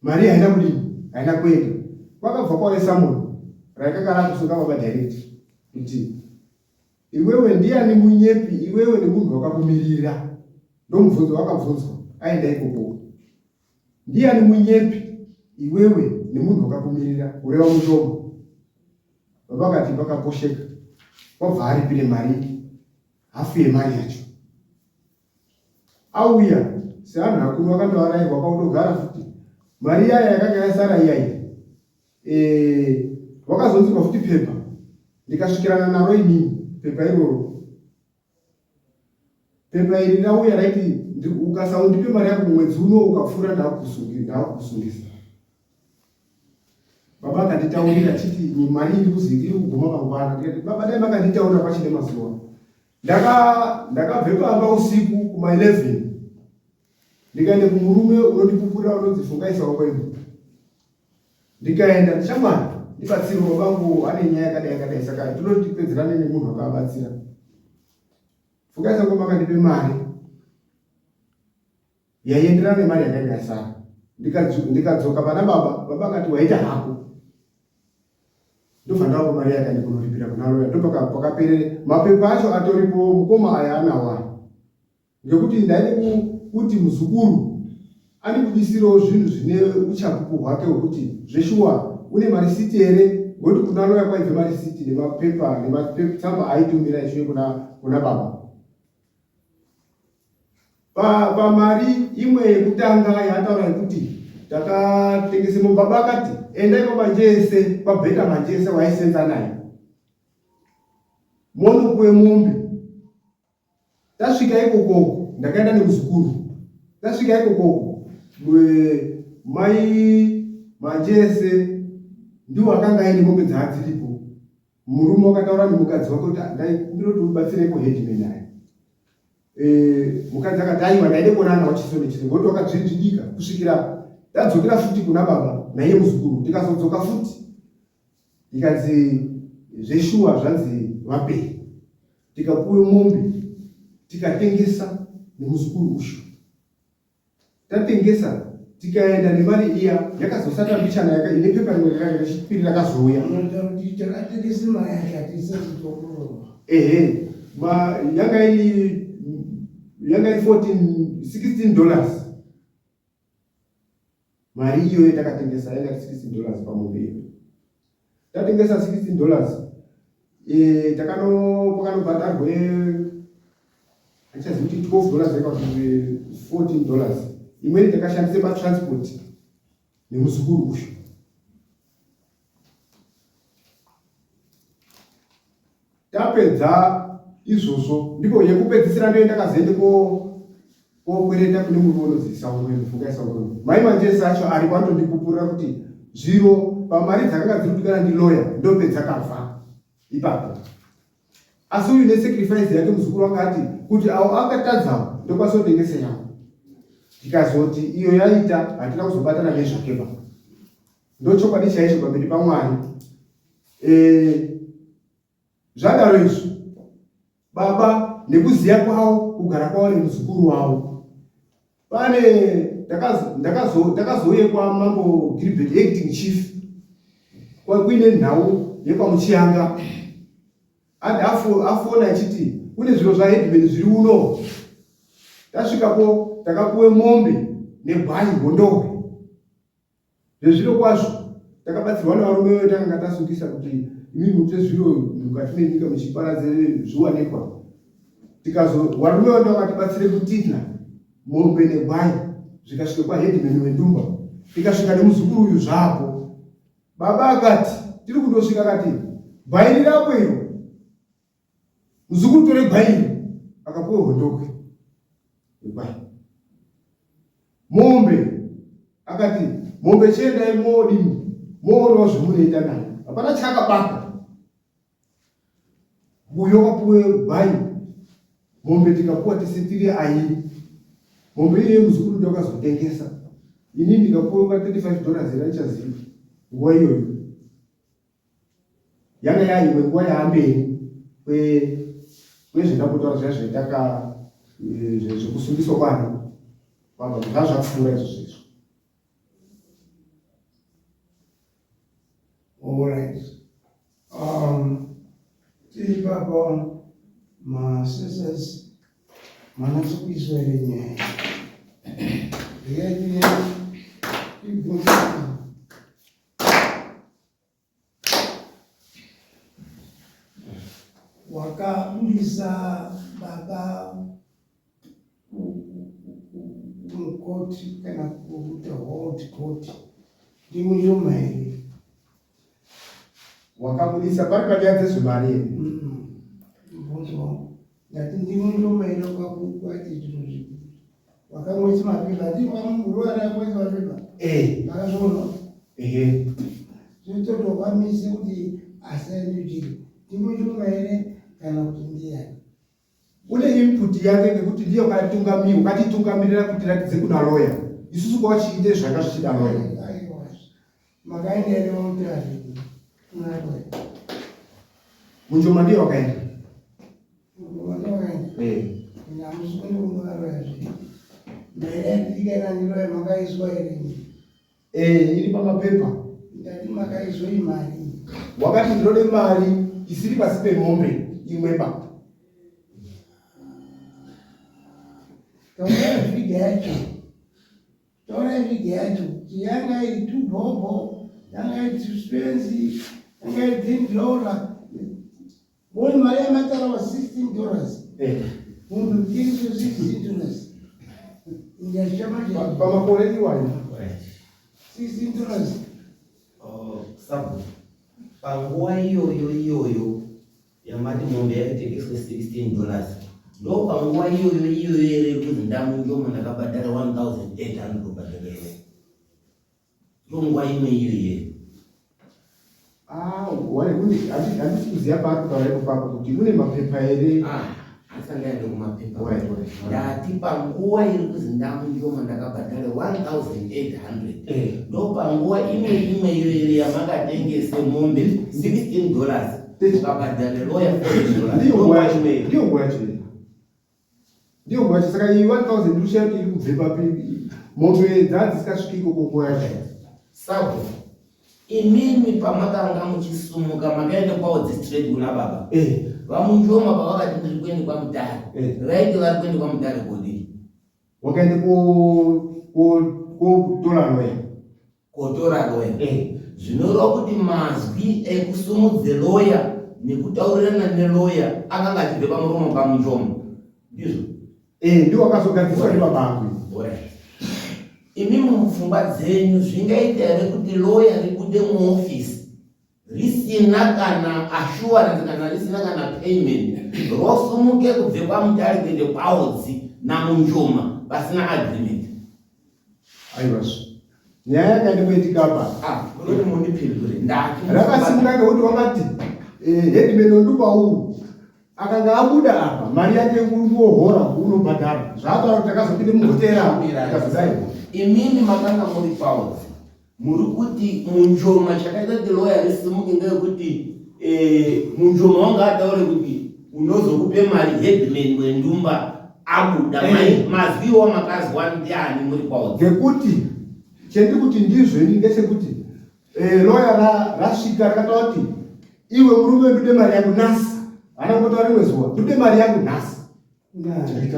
mari haina kudini, haina kuenda. Kwakabva kwauya summon raikanga rakusunga baba direct kuti iwewe ndiani munyepi, iwewe nemunhu wakakumirira. Ndomubvunzo wakabvunzwa aenda ikoko, ndiani munyepi, iwewe nemunhu wakakumirira, kureva mushoma. Baba akati pakaposheka, kwabva aripire mari hafu yemari yacho. Auya seanhu akuru akatoarairwa kwakutogara futi mari iyaya yakanga yasara iyai e, wakazonzirwa futi pepa ndikasvikirana naro inini pepa iroro pepa iri rauya raiti ukasaundipe mari yako mwedzi uno ukapfuura ndakukusungisa Baba akanditaurira achiti mari iri kuzi iri kuguma mangwana. Ndikati baba dai makanditaurira pachine mazuva. Ndaka ndakabve pamba usiku kuma 11. Ndikaenda kumurume unondipupurira unonzi Fungai Sawakwembu. Ndikaenda ndichamwari ndibatsire baba vangu ane nyaya yakadai yakadai saka tinoti tipedzerane nemunhu akabatsira. Fungai Sawakwembu akandipe mari yaienderana nemari yakanga yasara. Ndikadzoka pana baba, baba akati waita hako. Ndobva ndavapa mari yakaenda kunoripira kuna loya. Ndopakaperere mapepa acho atoripo mukoma aya anawo aya. Ngekuti ndaida kuti muzukuru andibudisirewo zvinhu zvine uchapupu hwake hwekuti zveshuwa une marisiti here ngekuti kuna loya kwaibve marisiti nemapepa nematsamba aitumira ichiuye kuna baba. Pa, pamari imwe yekutanga yaataura yekuti takatengese mombe baba akati endai kwamanjese kwabheta manjese waisenza naye monopuwe mombe tasvika ikokoko ndakaenda nemuzukuru tasvika ikokoko mai manjese ndiwo akanga aine mombe dzaadziripo Murume wakataura nemukadzi wake kuti ndaikumbira kuti ubatsirepo headman aya. Eh, mukadzi akati aiwa ndaide kuonana nawo chiso nechiso ngokuti wakadzvidzvidika kusvikira ndadzokera futi kuna baba naiye muzukuru ndikazodzoka futi ikanzi zveshuwa zvanzi vapei tikapuwe mombe tikatengesa nemuzukuru ushu Tatengesa tikaenda nemari iya yakazosata mbichana yaka ine pepa rimwe rechipiri rakazouya. Ehe, ma yanga iri yanga iri 14 16 dollars. Mari iyoyo takatengesa yanga iri 16 dollars pamombe iyo. Tatengesa 16 dollars. Eh, takano pakanobhadharwe handichazivi kuti 12 dollars yaka kuti 14 dollars. Imweni takashandise patransport nemuzukuru uyu. Tapedza izvozvo ndipo yekupedzisira ndiyo ndakazoende kokwereta kune murume unonzi Saungwembe, Fungai Saungwembe. Mai Manjesi acho aripo anotondipupurira kuti zviro pamari dzakanga dziri kudikana ndiloya ndopedzakabva ipapo. Asi uyu nesacrifice yake muzukuru wanga ati kuti awo akatadzawo ndokwanisa kutengesa yangu. Tikazoti iyo yaita hatina kuzobatana nezvake pa. Ndochokwadi chaicho pamberi paMwari. Eh, Zvadaro izvi, baba nekuziya kwavo kugara kwavo nemuzukuru wavo pane ndakazouye kwamambo Gilbert acting chief kuine nhau yekwamuchiyanga afona achiti kune zviro zvaheadman zviri uno tasvikapo. takapuwe mombe negwai hondohwe. Zvezviro kwazvo takabatsirwa nevarume vedu takanga tasungisa kuti imi muite zviro mukati menyika muchiparadze zviwanikwa. Tikazo varume vedu vakatibatsire kutinha mombe negwai zvikasvika kwaheadman wendumba tikasvika nemuzukuru uyu zvapo. Baba akati tiri kundosvika akati gwai rirapo iro muzukuru tore gwai iro akapuwe hondokwe gwai Mombe akati mombe chiendai moodini moonawo zvemunoita nayo hapana chaakabata uyo wapuwe gwai mombe tikapuwa tese tiri airi mombe iyoyo muzukuru ndo akazotengesa ini ndikapuwa nga 35 dollars ira ichaziva nguva iyoyo yanga yaimwe nguva yaamberi kwezvendambotaura zviya zvetaka eh, zvekusungiswa kwani kwabva zvaa zvapfuura izvo zvezvo Alright. Um, tiri papa masisters manatsokuiswa here nyaya regai tibvunze Wakabudisa baba mukoti kana kuita hold court ndimunjoma here? Wakabudisa pari panyaya dzezvemari here? Mubvunzo wangu ndati ndimunjoma here wakakuati zviro zvipi wakamwesa mapepa ndi wamuruwa akamwesa mapepa eh makazviona ehe zvinoita kuti wakamise kuti asaende jeri ndimunjoma here kana kuti ndiyani une input yake ngekuti ndiye wakatungamira wakatitungamirira kuti ratidze kuna loya isusu kwachiite zvanga zvichida loya aiwa makaenda here mutare kuna loya munjoma ndiye wakaenda munjoma ndiye wakaenda eh hamusi kuenda kuna loya zve mari yatikaenda ndiloya makaiswa here Eh, iri pamapepa. Ndati makaizoi mari. Wakati ndinode mari isiri pasi pemombe imwe ba. Taura figure yacho. Taura figure yacho. Yanga iri two bobo, yanga iri two spenzi, yanga iri ten dollar. Woni mari yamatara wa 16 dollars. Eh. Munhu tiri ku 16 dollars. Ndachama Pamakore iwayo. 16 dollars. Oh, sabu panguva iyoyo iyoyo yamati mombe yaitengeswa 16 dollars ndo panguva iyoyo iyoyo here yekuti ndamunjoma ndakabhadhara 1800 kubhadhara here Ndonguva imwe iyo iyeyo. Ah, handisi kuziva paari kutaura ipo papo kuti mune mapepa here? Ah, asangaende kumapepa. Ndati panguva iri kuzi ndamunjoma ndakabhadhara 1800. Eh. Ndo panguva imwe imwe iyo iyo yamakatengese mombe 16 dollars. Ukabhadhara lawyer 40 dollars. Ndiyo nguva yacho. Ndiyo nguva yacho. Ndiyo nguva yacho saka iyi 1000 ndikushaya kuti iri kubve papi mombe dzaa dzisikasviki ikoko nguva yacho. Sabo, imimi pamakanga muchisumuka makaenda kwaodzi straight kuna baba. Eh. VaMunjoma pavakati ndiri kuenda kwaMutare. Eh. Vaiti vari kuenda kwaMutare kodii? Wakaenda ko ko kotora loya. Kotora loya. Eh. Zvinoreva kuti mazwi ekusumudze loya nekutaurirana neloya akanga achibve pamuromo paMunjoma. Ndizvo? Eh, ndiwo akazogadziswa ndibaba angu. Alright. Imi mupfungwa dzenyu zvingaita here kuti loya ribude muofisi risina kana assurance kana risina kana payment rosumuke kubve kwaMutare kuende kwaOdzi naMunjoma pasina agreement? Aiwazve. Nyaya yakaenda kuitika apa. Ah, munoti mundipindure. Ndati Rakasimuka ngekuti wakati eh, headman ondupa uwu akanga abuda apa mari yake ungohora unobhadhara zvaataura kuti takazopinda muhotera akazodai Imimi makanga muri paOdzi muri kuti Munjoma chakaita kuti loya risimuke ngekuti eh, Munjoma wanga ataure kuti unozokupe mari headman wendumba abuda Eh. Mazwi iwo makazwa ndiani muri paOdzi? Ngekuti chendiri kuti ndizvo ini ngechekuti eh, loya rasvika rakataura kuti iwe murume ndude mari yangu nhasi haana kumbotaura rimwe zuva ndude mari yangu nhasi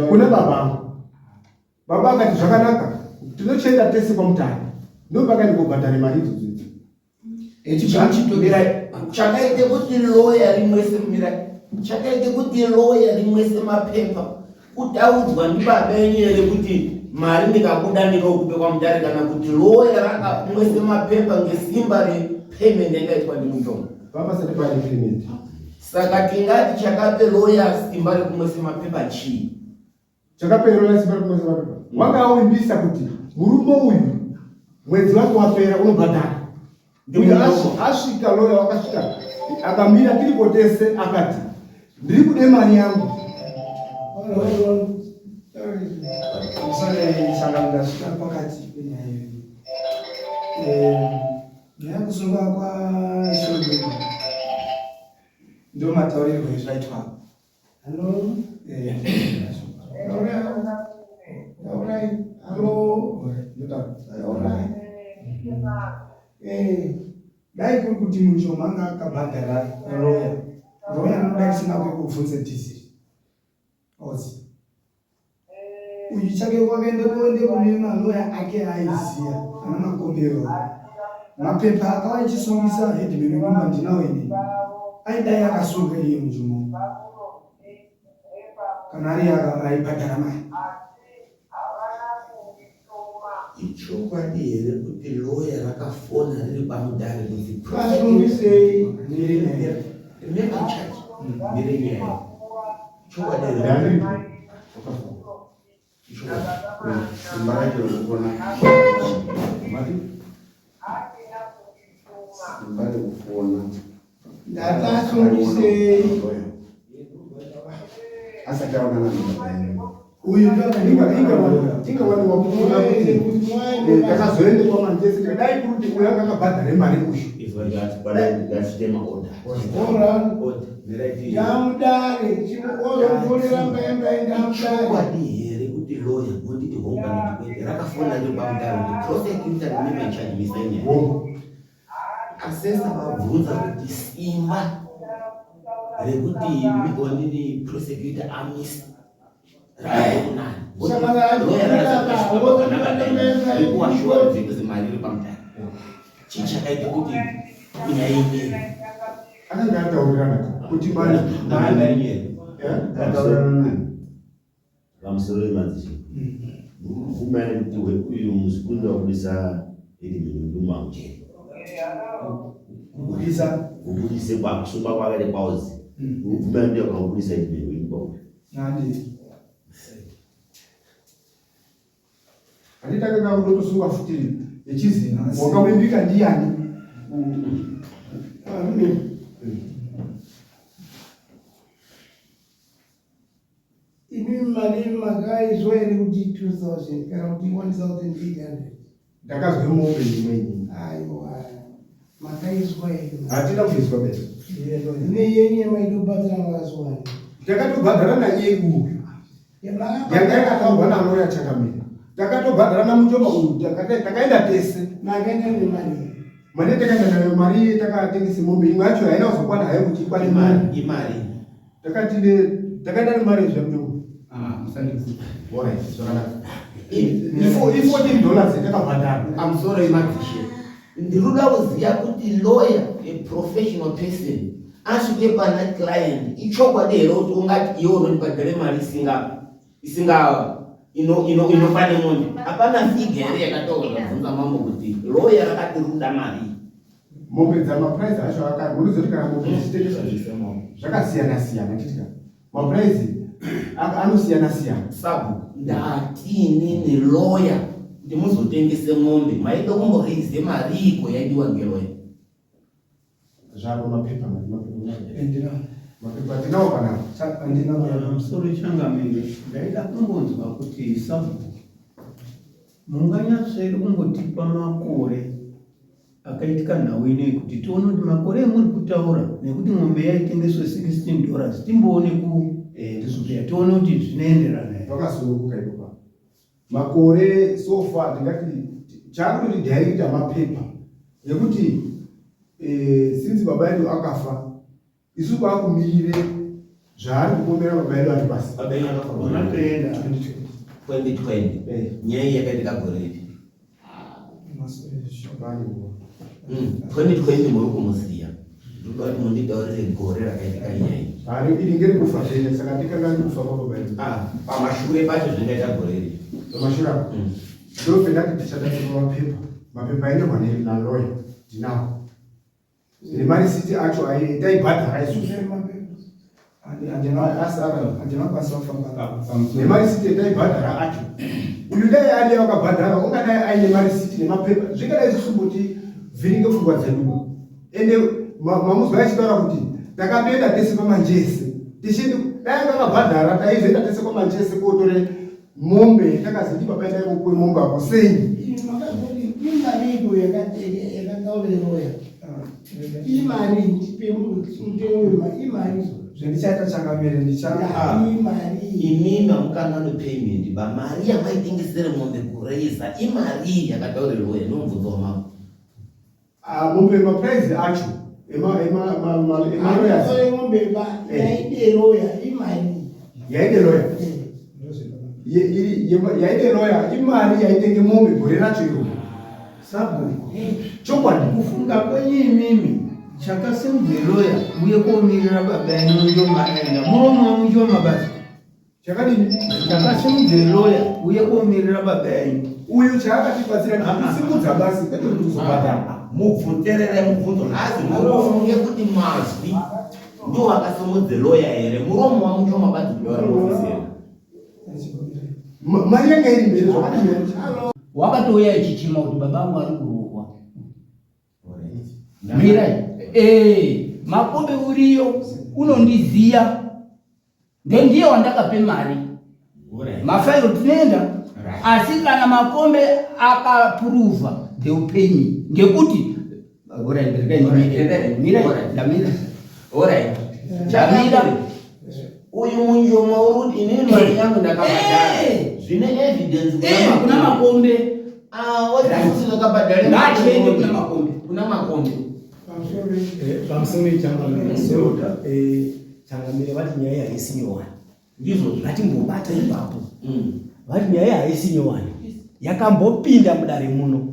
kuna baba angu. Baba akati zvakanaka tinochienda tese kwaMutare. Ndopakaenda kobhadhara mari idzodzo idzo. Chakaite kuti loya rimwese mirai chakaite kuti loya rimwese mapepa kutaudzwa ndibaba enyu here kuti mari ndikabuda ndinokupe kwamutare kana kuti loya rakamwese mapepa ngesimba repayment yakaitwa ndimutongo Baba sati pane payment. Saka tingati chakape loya simba rekumwese mapepa chii? Chakape loya simba rekumwese mapepa. Wanga auimbisa kuti murume uyu mwedzi wake wapera unobhadhara. Uyu asvika loya wakasvika akamira tiripo tese akati ndiri kude mari yangu. Ndasvika pakati penyaya iyoyi. Nyaya yekusungwa kwaShowman ndo mataurirwo ezvaitwa. Hello. Taurai. Hello. Taurai. Dai kuri kuti Munjoma anga akabhadhara roya. Roya anoda risina kubvunza dhiziri. Ozi. Uyu chake kwakaenda kuende kune maloya ake aiziya ana makombero. Mapepa akauya achisungisa headman wekumba ndinawo ini. Aidai akasunga iye Munjoma. Kana ari aibhadhara mari. Ichokwadi here kuti lawyer rakafona riri kwamudare kuti Vasungisei. Remember church mire nyaya. Chokwadi here? Ndandiripo. Ichokwadi. Simba racho rekufona. Mati? Simba rekufona. Ndatasungisei. Asati aonana nababa yenyu. Uyu ndo Inga wani wakuona kuti takazoende kwaManchester tikadai kuri kuti uyu anga akabhadhare mari uyu. Izwa ngatiite maorder. Ora. Order. Miraiti. Ndamudare. Chimuozofonera mbaemba ndamudare. Chokwadi here kuti lawyer monditi hongu kana kuti kwete rakafona riri kwamudare kuti prosecutor remember in charge Mr. Nyaya. Hongu. Asesa vabvunza kuti simba rekuti onini prosecutor amisa rekuwashuwa mari iri pamutare chii chakaita kuti nyaya imire Akanga ataurirana kuti mari mari Ataurirana nani? Pamusoro wemadzishe murikubvuma here kuti uyu muzukuru wabudisa headman wenduma mujeri Kubudisa. Kubudise kwakusungwa kwakaita kwauzi murikubvuma here kuti wakabudisa headman wenduma uyu? Nandi. Handiti akanga kutosungwa futi echizi wakavimbika ndiyani? Imi mari makaizwa here kuti 2000 kana kuti 1800? Ndakazwe mombe imwe ini. Aiwa. Makaizwa here? Hatina kuizwa besa. Neyenyu yamaidobhadhara makazwa. Takatobhadhara naiye uyu. Yanga yakataurwa naloya Changamire. Takatobhadhara naMuchoma uyu takaenda tese. Makaenda nemari. Mari yatakaenda nayo mari takatengese mombe imwe yacho haina kuzokwana hayo kuti ikwane mari. Imari. Takati ne takaenda nemari zvaMuchoma. Ah, musandibvunza. Alright, zvakanaka. I 14 dollars yatakabhadhara. Pamusoro wemadzishe ndinoda kuziva kuti lawyer, a professional person, asvike pana client ichokwadi here kuti ungati iwe unondibhadhare mari isinga isinga ino ino inofane mombe? Hapana figure here yakataurwa zvabvunza mambo kuti lawyer rakati ruda mari? Mombe dzamaprice acho aka unozoti kana mombe dzichitengeswa zvakasiyana siyana titika maprice anosiyana siyana. Sabu ndati inini lawyer kuti muzotengese mombe maida kumboreize mariiko yaidiwa ngeloya? Zvako mapepa mapepa Andina. Mapepa tinawo panapa. Andina. Pamusoro Changamire, ndaida kumbonzwa kuti sabhuku munganyatsvere kumbotipa makore akaitika nhau ineyi kuti tione kuti makore emuri kutaura nekuti mombe yaitengeswe 16 dollars timboone ku Ndizvo. Tione kuti zvinoenderana here. Vakasununguka ipopa makore so far ndingati chaakutoti director mapepa nekuti since baba edu akafa isu kwakumirire zvaari kupomera baba edu ari pasi. Baba yenyu akafa gore Unatoenda. 2020 Eh. Nyaya iyi yakaitika gore ripi? 2020 muri kumusiya. Ndoda kuti munditaurire gore rakaitika nyaya iyi. Hari iri ngeri kufa zvene saka ndikangani kufa kwababa iri. Ah, pamashure pacho zvingaita gore ripi? Pamashure apo. Ndopendati tichada kupa mapepa. Mapepa ainyorwa naloya ndinawo. Nemarisiti acho taibhadhara isusu. Handinakwanisa kufamba. Nemarisiti etaibhadhara acho. Uyu dai ari wakabhadhara ungadai aine marisiti nemapepa zvingadai zvisimboti vhiringe pfungwa dzedu. Ende mamuzwa achitaura kuti takatoenda tese pamanjese tichiti dai anga akabhadhara taizoenda tese kwamanjese kotore mombe takazoti baba endai kopuwe mombe apo sei imari yakataureroya imari ndipe mutengo imari Zvendichaita changamire ndicha imari Imimi hamukanganwe payment ba mari yamaitengesere mombe kureza imari yakataurirwa inomubvunzo wamambo. Ah, mombe maprice acho emalawyers mombe ba yaideroya imari yaideroya yaideroya imari yaitenge mombe gore racho iro Sabhuku. Chokwadi. Kufunga kwenyu imimi chakasimudze loya uye komirira baba yenyu Munjoma aenda. Muromo waMunjoma basi. Chakadini? Chakasimudze loya uye komirira baba yenyu. Uyu chaakatibatsira ndikusimudza basi kwete kuti kuzobhadhara. Mubvunzerere mubvunzo nhasi munofunge kuti mazwi ndiwo akasimudze loya here muromo waMunjoma badzi kutaura muofisi here? Mari yanga iri mberi zvakadini? Wakatouya ichichema kuti baba vangu vari kurohwa. Mirai. Eh, Makombe uriyo unondiziya. Ndendiye wandakape mari. Mafairo tinoenda. Asi kana Makombe akapuruva they will pay me. Ngekuti alright, regai ndimire. Mirai, ndamira. Alright. Ndamira. Uyu Munjoma uri kuti inini mari yangu ndakabhadhara. Zvine evidence Kuna Makombe. Ah, wati ndakabhadhara. Ngachiende kuna Makombe. Kuna Makombe. Pamusoro changamire. So, changamire vati nyaya haisi nyowani. Ndizvo. Ngatimbobata ipapo. Vati nyaya haisi nyowani. Yakambopinda mudare muno.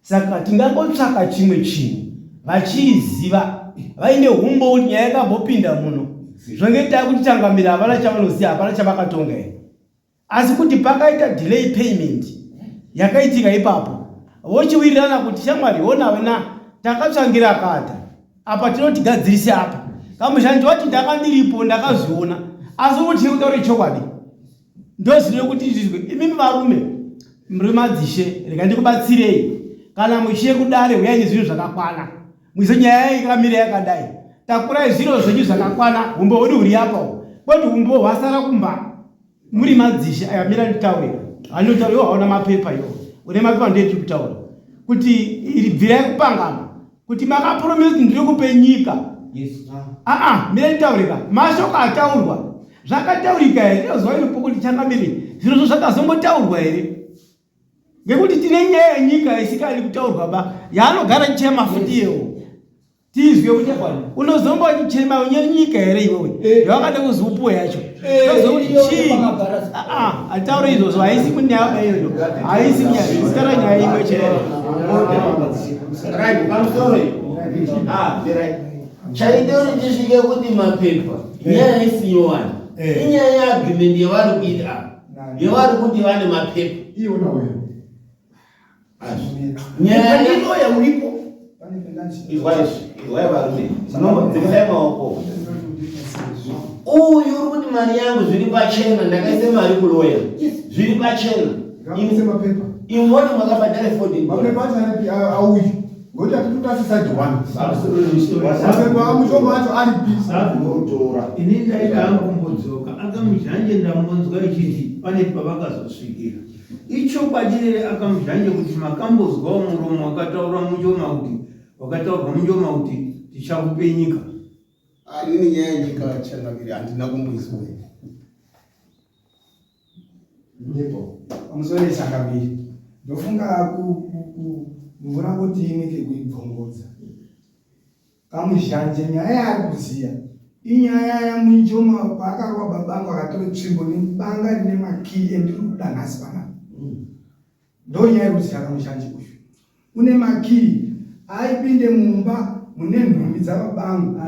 Saka tingangotsvaka chimwe chinhu vachiiziva vaine humbo kuti nyaya yakambopinda muno. Zvange takuti changamire hapana chavanoziva, hapana chavakatonga here. Asi kuti pakaita delay payment yakaitika ipapo vochiwirirana kuti shamwari hona wena takatsvangira kata apa tinotigadzirise apa kamushanji wati ndakandiripo ndakazviona asi kuti kutaure chokwadi ndozvine kuti izvizwe imimi varume muri madzishe rega ndikubatsirei kana muchiye kudare huyai nezvinhu zvakakwana muise nyaya yakamira yakadai takurai zviro zvenyu zvakakwana humbo hwedu huri apa kwoti humbo hwasara kumba muri madzishe aya mira nditaure handinotaura iwo hauna mapepa iwo une mapepa ndiye tiri kutaura kuti iri bvirai kupangana kuti makapromisa kuti ndiri kupe nyika aa mira nditaure ka mashoko ataurwa zvakataurika here ndinoziva iripo kuti changamire zvirozvo zvakazombotaurwa here ngekuti tine nyaya yenyika isikadi kutaurwa ba yaanogara chichema futi iyewo tizwe kuti unozomba uchichema une nyika here iwewe yawakada kuzopuwa yacho ozokuti chii ataure izvozvo haisi kunyaya ba iyoyo haisi nyaya tara nyaya imwe chete Right, pamusoro Ah, right. Chaita kuti tisvike kuti mapepa nyaya isi nyowani inyaya yeagreement yevari kuita apa yevari kuti vane mapepa iwona uyo nyaya Ndiloya uripo. Izwai izwai varume. Dzikisai maoko. Uyu uri kuti mari yangu zviri pachena ndakaisa mari kuloya zviri pachena Ngakuise mapepa. Imwoni makabhadhara 14 Mapepa acho aripi auyi. Ngokuti atitotasi side one. Mapepa amuchoma acho aripi. Unotora. Ini ndaida hangu kumbodzoka akamuzhanje ndambonzwa ichiti pane pavakazosvikira. Ichokwadi here akamuzhanje kuti makambozwawo muromo wakataura Munjoma kuti wakataurwa Munjoma kuti tichakupe nyika? Ah, inini nyaya yenyika changamire handina kumboizwa. Ndipo pamusoro changamire ndofunga mvura kuti imike kuibvongodza kamuzhanje nyaya yaari kuziya. Inyaya yaMunjoma paakarova baba angu akatore tsvimbo nebanga rine makii endiri kuda nhasi panapa. Ndonyaya iri kuti chakamushanji uyu une makii aipinde mumba mune nhumbi dzababa angu.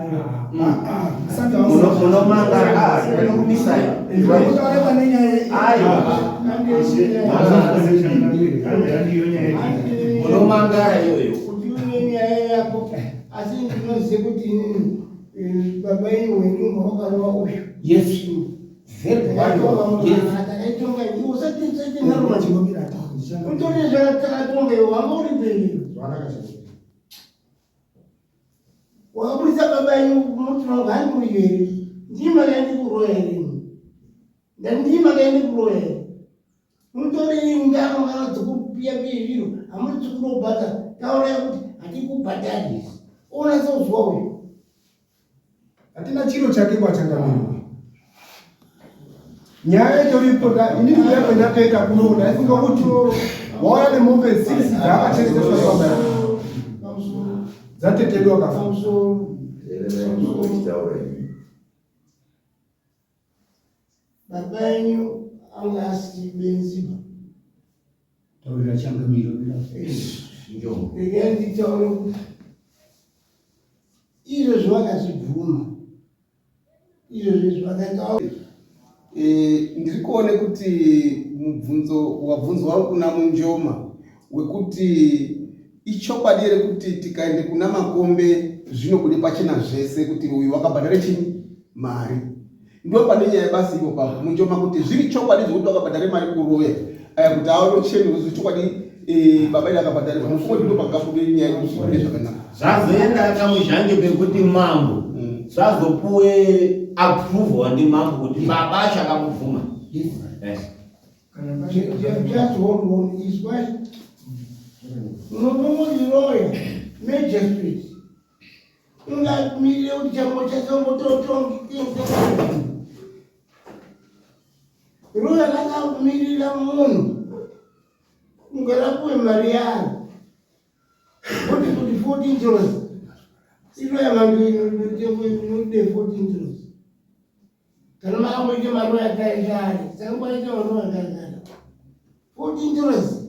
Munomangara nenyaya munomangara iyoyo kuti une nyaya yako asi ndinoziva kuti inini baba ini wenyumba wakarova uyu yes very well takaitonga usati usati narova utori zvakatakatonga iwe wanga uri penyu wakabudisa baba yenyu muti wangu handi uyu here ndii makaende kuroya here imi ndandii makaende kuroya here mutori ngano ngano dzekupiya piya zviro hamuri dzekudobhadha taurai kuti hatikubhadhari ona seuzwa uyu Hatina chiro chake kwachangamire. Nyaya itoripo inini kuya kwendakaita kuno ndaifunga kuti wauya nemombe 6 dzaakachengeteswa pamba dzatetedu akafa. Baba enyu anga asiri benzi ba. Taurira changamiro. Regai nditaure kuti izvozvo vakazvibvuma izvozvo zvakaita Eh, ndiri kuone kuti mubvunzo wabvunzwa kuna Munjoma wekuti ichokwadi here kuti tikaende kuna Makombe zvinobude pachena zvese kuti uyu wakabhadhara chinyi mari ndo pane nyaya basi ipo papo munjoma kuti zviri chokwadi zvekuti wakabhadhare mari kuroya aya kuti aonochenurwa zvechokwadi eh, baba iri akabhadharirwa mufungo kuti ndo pakabude nyaya yekuti zvibude zvakanaka zvazoenda kamuzhange pekuti mambo zvazopuwe approval ndimambo kuti baba acho akamubvuma Yes. Just hold on izwai unotomodiroya magistrate ungamirire kuti chango chasombototongi roya rakamirira munhu kunge rapuwe mari yaro kuti kuti 14 dollars iroya mando inode 14 dollars kana makamboita maroya kare kare saka kwaita maroya kare kare 14 dollars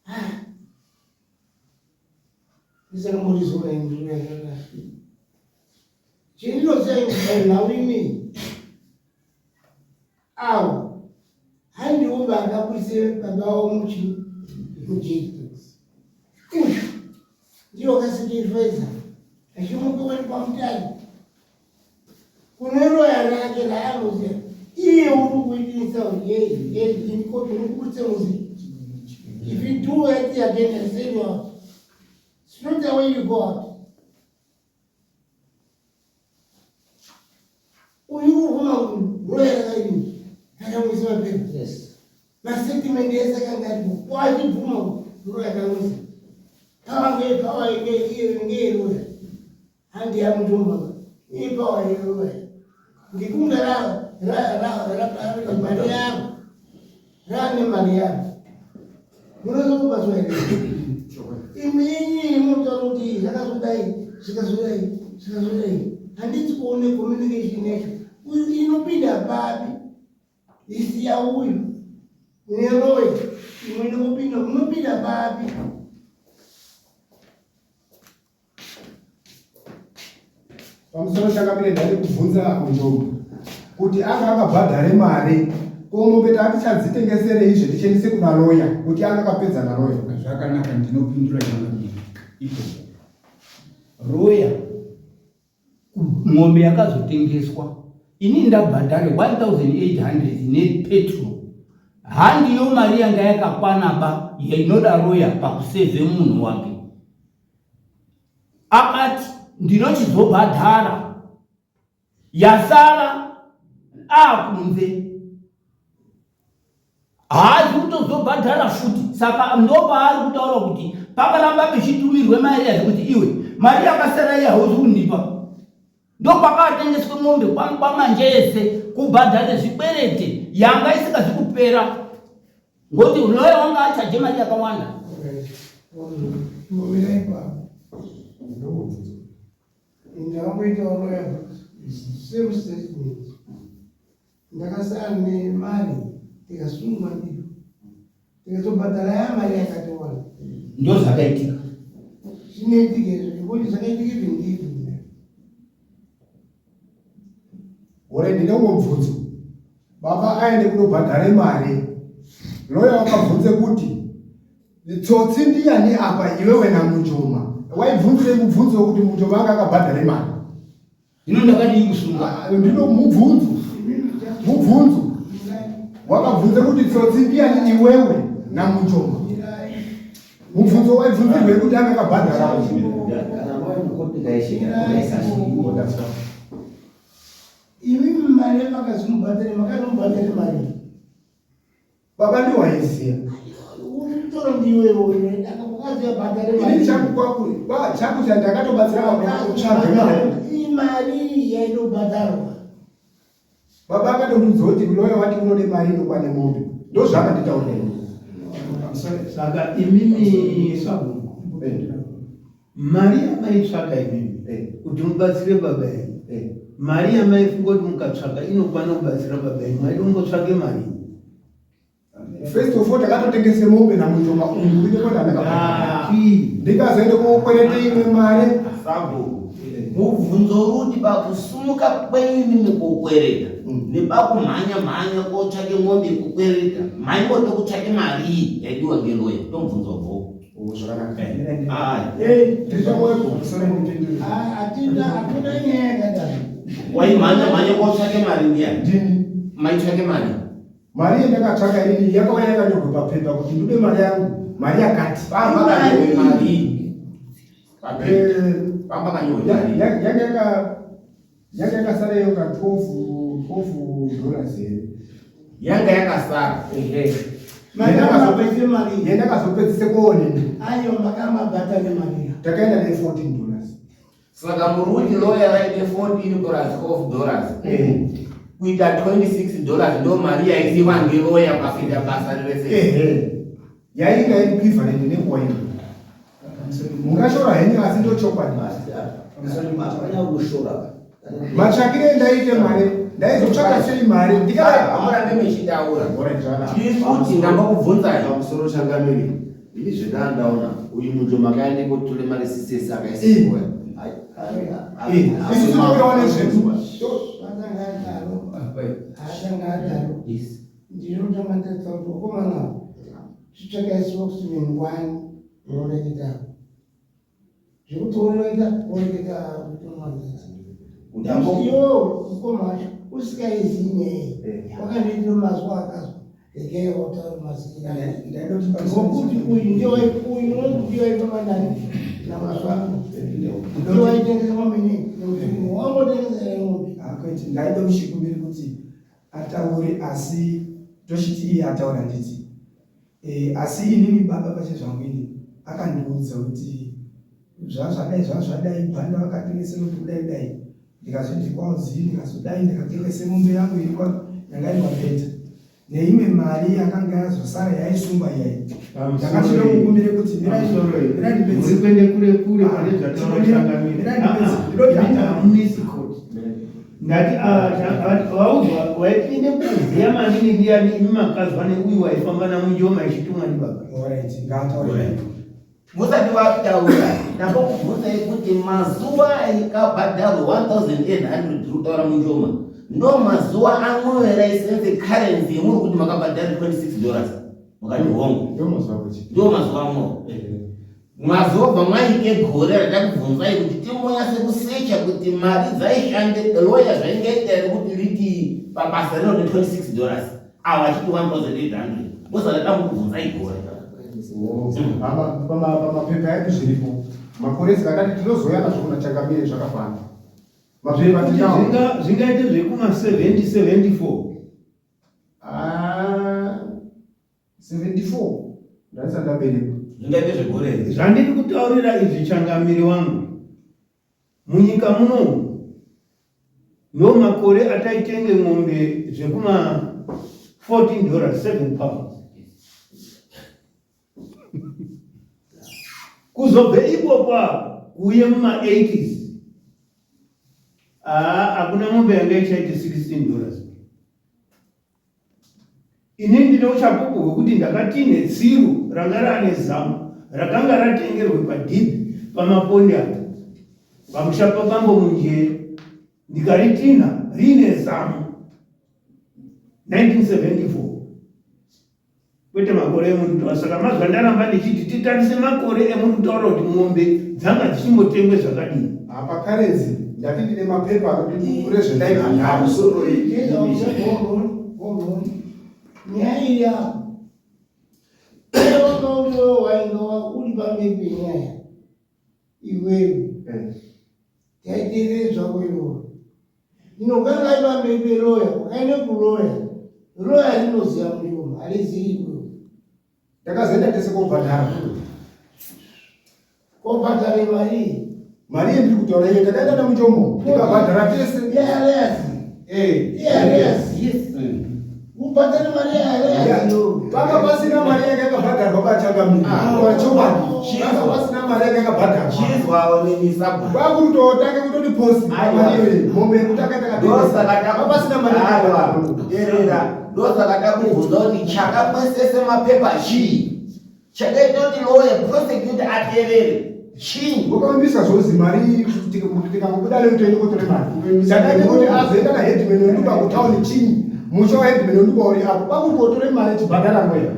ah. Chendinoziva ini awo handiwo vakabudise baba wavo muchi mujeri uyu ndiyo wakasekefeza achimuka wani pamutari kune roya rake raanoziva iye uri kuitisa yei yei inikopi unokubudise muzi if you do it again and say you out straight away you go out uyu uri kuti roya rakaidini rakamwisa mapepa Yes. masettlement ese akanga aripo kwachibvuma kuti roya rakamwisa pawa ngei pawa ngei iye ngei roya handi yamutomba iye pawa yeroya ngekunge mari yaro rane mari yaro munozokubatswa here imi inini munotaura kuti zvakazodai zvikazodai zvikazodai handisi kuone communication yacho uyu inopinda papi isiya uyu neroyi imwe inopinda munopinda papi Pamusoro changamire ndade kubvunza Munjombo kuti anga akabhadhare mari ko mombe taatichadzitengeserei zve tichiendese kuna loya kuti anga akapedza naloya. Zvakanaka ndinopindura changamire ipopo. Roya mombe yakazotengeswa ini ndabhadhare 1800 nepetrol handiyo mari yanga yakakwana ba yainoda roya pakusevhe munhu wake akati ndinochizobhadhara yasara akunze haazi kutozobhadhara futi saka ndopaari kutaura kuti pakaramba pechitumirwe mari yazvekuti iwe mari yakasara iye hauzi kundipa ndopakatengeswe mombe kwamanjese kubhadhare zvikwerete yanga isikazi kupera ngokuti loya wanga achaje mari yakawanda Ndakamboita roya. Takasara nemari tikasungwa ndiyo tikazobhadhara ya mari yakatiwana. Ndozvakaitika. Zvinoitika izvo nekuti zvakaitika izvi ndizvo. Ore ndine umwe mubvunzo. Baba aende kunobhadhare mari. Loya wakabvunze kuti tsotsi ndiyani apa iwewe naMunjoma. Waibvunzirei mubvunzo wekuti Munjoma anga akabhadhare mari? Hino ndakadii kusungwa? Ah, ndino mubvunzo. Mubvunzo. Wakabvunza kuti tsotsi ndiyani iwewe naMunjoma. Mubvunzo waibvunzirwei kuti anga akabhadhara? Imi mari yamakazomubhadhara makazomubhadhara mari. Baba ndiwo waiziva. Tora ndiwe iwe akazobhadhara mari. Ini changu kwaku kwa changu chandakatobatsira baba kutsvaga mari. Imari yaitobhadharwa. Baba akatondiudza kuti lawyer wati unode mari inokwane mombe. Ndozvaakanditaurira ini. Saka imimi sabhuku mari yamaitsvaka imimi kuti mubatsire baba yenyu mari yamaifunga kuti mukatsvaka inokwana kubatsira baba yenyu maida kungotsvake mari. First of all takatotengese mombe naMunjoma uyu kuite kwenda ndakabhadhara. Ndikazoende kokwerete imwe mari. Sabhuku, mubvunzo uri kuti pakusumuka kwenyu imimi kokwereta nepakumhanya mhanya kotsvake mombe yekukwereta maimboda kutsvake marii yaidiwa ngeloya ndomubvunzo wabvoo. Oh, zvakanaka. Eh, Ndiri pamwepo. Hatina hakuna nyaya yakadaro. Waimhanya mhanya kotsvake mari ndiyani? Ndini. Maitsvake mari? Mari yandakatsvaka inini yakauya yakanyorwa papepa kuti ndide mari yangu, mari yakati. Pamba mari. Eh, Pamba kanyorwa mari. Yanga yaka yanga yakasara iyo ka 12 12 dollars here. Yanga yakasara. Ehe. Mari yakamabhadhara mari. Yandakazopedzise kuonini. Ayo makamabhadhara mari. Takaenda ne 14 dollars. Saka muri kuti lawyer raide 14 plus 12 dollars. Kuita 26 dollars ndo mari yaisiwa ngeloya pakuita basa rese. Ehe. Yainga iri equivalent nenguva iyo. Mungashora henyu asi ndochokwadi. Matsvakire ndaite mari, ndaizotsvaka sei mari? Ndikaamurambe mechitaura. Ndiri kuti ndambokubvunzai. Pamusoro changamire, ini zvendaa ndaona uyu Munjoma akaende kotore mari sisesi akaisiwa. Isu tinourawa nezvedu. Atanga adaro. Atanga adaro. Ndinotanga ndataura kuti vakomana chitsvakai spokesman one unoreketa. Zvekuti unoita unoreketa Ndambo- iwo mukoma wacho usikaizivi nyaya wakandiitira mazuva akazwa regai wataura mazina ngokuti uyu ndiye uyu unonzi ndiye waifamba nani namaswango ndiye waitengesa mamene wangotengesa ng'ombe. Akwete, ndaida kuchikumbira kuti ataure asi tochiti iye ataura nditi e, asi inini baba pachezvangu inini akandiudza kuti zvazvadai zvazvadai bhanda vakatengese mombe kudai kudai ndikazoti kwauzii ndikazodai ndikatengese mombe yangu iri yanga iri mapeta neimwe mari yakanga yazosara yaisungwa iyai ndakatoda kukumbire kuti muri kuende kure kure pane zvataura changamire. Hamumisi court. Ndati vaudzwa waipinde kuziya manini ndiyani imi makazwa neuyu waifamba naMunjoma ichitumwa ndibaba. Musati wataura ndambokubvunzai kuti mazuva aikabhadharwa 1800 tiri kutaura Munjoma ndo mazuva amwe raisense currency yemuri kuti makabhadhara 26 dollars mukati hongu. Ndo mazuva amwe mazuva bva mwaike gore ratakubvunzai kuti timbonyase kusecha kuti mari dzaishande loya zvaingaita here kuti riti pabasa rino ne 26 dollars avo achiti 1800 ndosaka tambokubvunzai gore. Pamapepa edu zviripo makore sikatati tinozouya nazvo kuna changamire zvakakwana. Mapepa Zvekuti tinawo. Zvingaite zvekuma 70 74. Ah, 74 ndaisati ndaberekwa. Zvingaite zvegore here? Zvandiri kutaurira izvi changamire wangu, munyika munomu ndo makore ataitenge mombe zvekuma 14 dollars 7 pounds. Kuzobve ipopo apo kuuye muma 80s, haa hakuna mombe yanga ichaite 16 dollars. Ini ndine uchapupu hwekuti ndakatine tsiru ranga rane zamu rakanga ratengerwe padhibhi pamaponde apo pamusha pabambo Munjere ndikaritinha riine zamu 1974 kwete makore emurutauro. Saka mazwa ndaramba ndichiti titarise makore emurutauro kuti mombe dzanga dzichimbotengwe zvakadini. Apa karenzi ndati ndine mapepa anoti rezvendaibhadhara. Nyaya iri apo wanga uriwe wainga uri pamberi penyaya iwewe taiteerere zvako iwewe inokanga iri pamberi peloya wakaenda kuloya loya rinoziva mushoma harizivi iwewe Takazoenda tese kobhadhara. Kobhadhara mari? Mari yendiri kutaura iyo takaenda namuchomo tikabhadhara tese. Yearezi. Eh. Yearezi. Yes. Kubhadhara mari yearezi. Panga pasina mari yanga yakabhadharwa pachangamire. Pachokwadi. Panga pasina mari yanga yakabhadharwa. Chizwawo nemisabu. Kwakutotange kutoti posi. Mari iyoyi. Mombe yekutanga takatenga. Pasina mari yakabhadharwa. Terera. Ndosaka takubvunza kuti chakamwesese mapepa chii chakaita kuti lawyer prosecutor aterere chii? Wakavimbisa zvozi mari tikangobuda leo toende kotore mari. Chakaita kuti azoenda na headman wenduba kutown chii? Musha wa headman wenduba uri apo. Kwakuti kotore mari chibhadhara lawyer.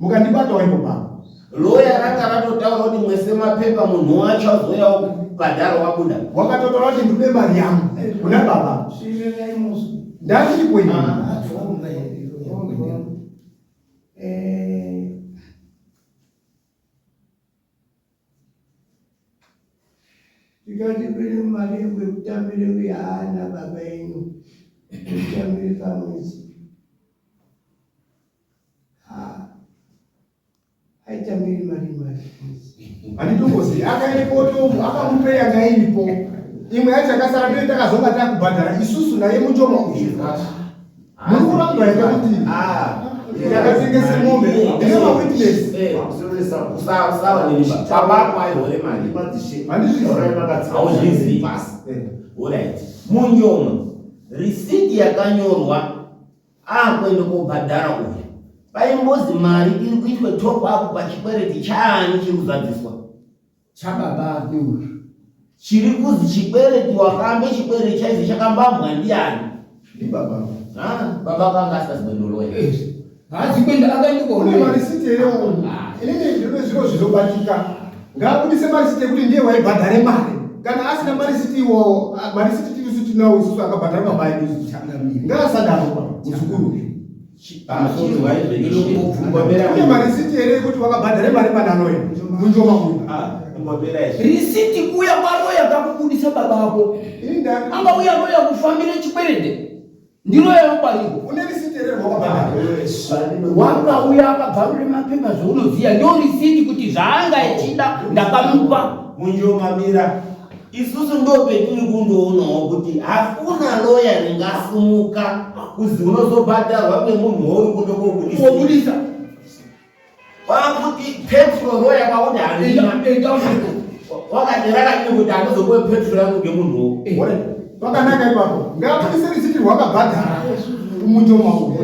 Mukandibata waipo baba. Lawyer ranga ratotaura kuti mwese mapepa munhu wacho azouyawo kubhadhara wabuda. Wakatotaura kuti ndipe mari yangu kuna baba. Ndandiripo ini. Tikati pere mari yekutambire kuyaana baba enyu kutambire pamwedzi. Aitambiri mari mari. Handitombozivi akaende kotomu akamupe yanga iripo imwe yacho yakasara ndiyo takazonga takubhadhara isusu naye munjoma uyu muri kuramba here kuti yakatengese mombe ndine mawitness handizvizi munjoma risiti yakanyorwa Akuenda kobhadhara uyu. Paimbozi mari iri kuitwe top up pachikwereti chaani chiri kuzadziswa? Chababa ake uyu. Chiri kuzi chikwereti wakambe chikwereti chaizi chakambambwa ndiani? Ndibaba. Ah, baba kanga asikazi kuenda loya. Eh, haazi kuenda akaenda Une kuona. marisiti here uyu? Inini ndine zviro zvinobatika. Ngaabudise marisiti ekuti ndiye waibhadhare mari. Kana asina marisiti iwawo, marisiti tirisu tinawo isusu akabhadhara baba edu. Ngaasadaro ba muzukuru uyu. Une marisiti here ekuti wakabhadhare mari panaloya munjoma uyu? Risiti kuuya kwaroya kakubudisa baba ako. Angauya roya kufambira chikwerete. Ndiro yamakwariko. Une risiti here rwakabhadhara? Wakauya akabvarure mapepa zvaunoziva ndo risiti kuti zvaanga echida ndakamupa. Munjoma mira. Isusu ndo petiri kundoonawo kuti hakuna loya ringasumuka kuzi unozobhadharwa ngemunhu wauri kuda kobudisa. Kobudisa. Kwakuti petro roya kwakuti handina. Wakati rakadini kuti handizopuwe petro yangu ngemunhuwo. Pakanaka ipapo. Ngaabudise risiti rwakabhadhara kumunjoma uyu.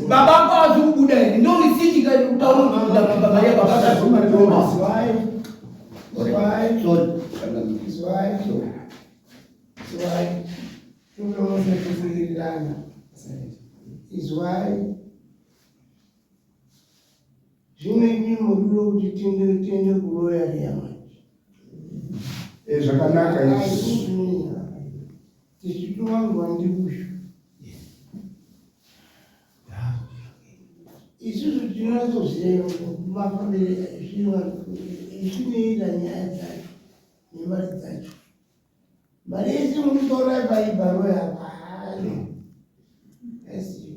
Baba ako hazi kubuda here? Ndo risiti kairi kutaura kuti ndababa mari yababa. Izwai. Izwai. Izwai. Izwai. Tinoona kuwirirana. Izwai. Zvino imi muriro kuti tiende tiende kuroya riya manje. Eh, zvakanaka izvi. Tichitowangwa ndibushu. Isusu tinatsoziva mafambire zvinoita nyaya dzacho nemari dzacho. Mari yese munotora paibharoya apa. Asiyo.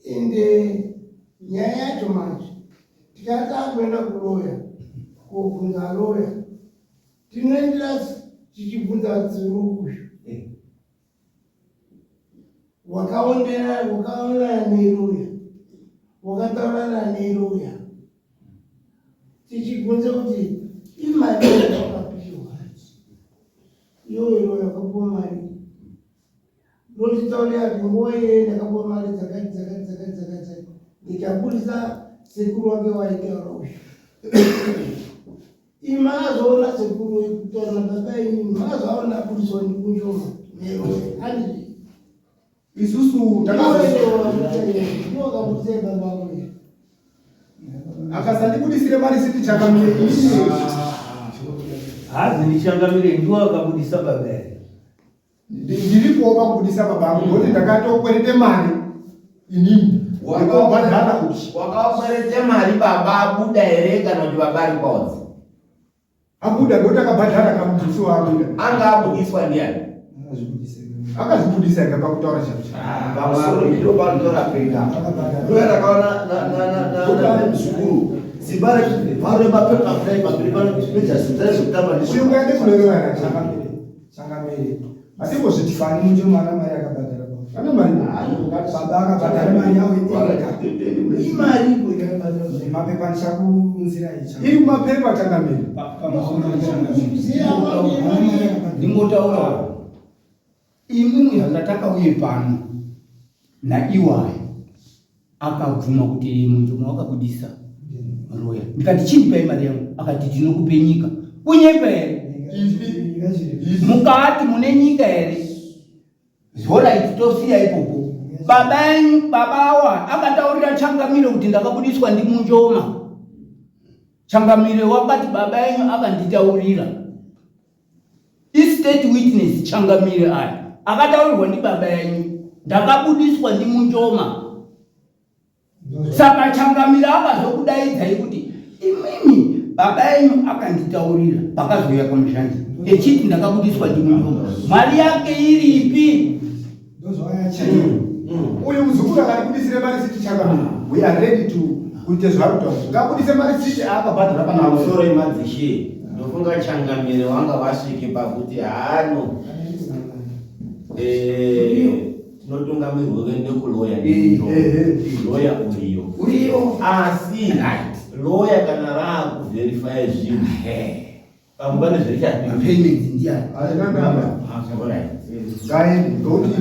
Ende nyaya yacho manje tikatanga kuenda kuloya kobvunza loya tinoendera tichibvunza tsirukushu wakaondera wakaonana neloya wakataurana neloya tichibvunza kuti imari yawakapiwa iyoyo yakapiwa mari. Ndotitaurira kuti nguva iyoyo ndakapuwa mari dzakati dzakati dzakati dzakati ndikabudisa sekuru wake waitaura uyu. Imi makazoona sekuru kutaura nababa ini makazoona abudiswa ndikunjoma neroe handizvi. Isusu takazoakabudisa baba wako akasandibudisire marisiti changamire ini. Hazi ndichangamire ndiwo akabudisa baba here? Ndiripowo pakubudisa baba angu ngokuti ndakatokwerete mari inini ndikobhadhara kuti wakakwerete mari baba abuda here kana kuti baba ari kwaodzi abuda ngokuti akabhadhara kamuduso waabuda anga abudiswa ndiani akazvibudisa ega pakutaura chavo pamusoro ndiro panotora pega ndoya rakaona namuzukuru simba revharo remapepa kudai pamberi pano peja simba rezvekutamba ndizvo uyo ngaende kunoreva Changamire. Asi ikozviti fani munjo mwana mari akabhadhara baba. Ana mari. Baba akabhadhara mari yawo ega. Imari ipo yakabhadhara. Mapepa ndichakuunzira icha. Iri mapepa changamire. Ndingotaura imwimwi zvandatakauye pano naiwayo akabvuma kuti munhu wakabudisa roya ndikati chindipai mari yangu akati tinokupe nyika kunyepa here mukati mune nyika here horaiti tosiya ipopo baba enyu baba awa akataurira changamire kuti ndakabudiswa ndimunjoma changamire wakati baba enyu akanditaurira Istate witness changamire aya akataurirwa ndibaba yenyu ndakabudiswa ndimunjoma saka changamire akazokudaidzai kuti imimi baba yenyu akanditaurira pakazouya kamuzhanji echiti ndakabudiswa ndimunjoma mari yake iripi Uyu muzukuru akatibudisire marisiti changamire we are ready to kuite zvaari kutaura ngabudise marisiti aakabhadhara pana pamusoro emadzishe ndofunga changamire wanga vasvike pakuti haano eh, tinotungamirwa kuende kuloya loya uriyo uriyo asi loya kana raakuvherifya zvinhu Pamwe pane zvirichapinda. Payments ndiani? Hazvina ndaba. Ngaende ngokuti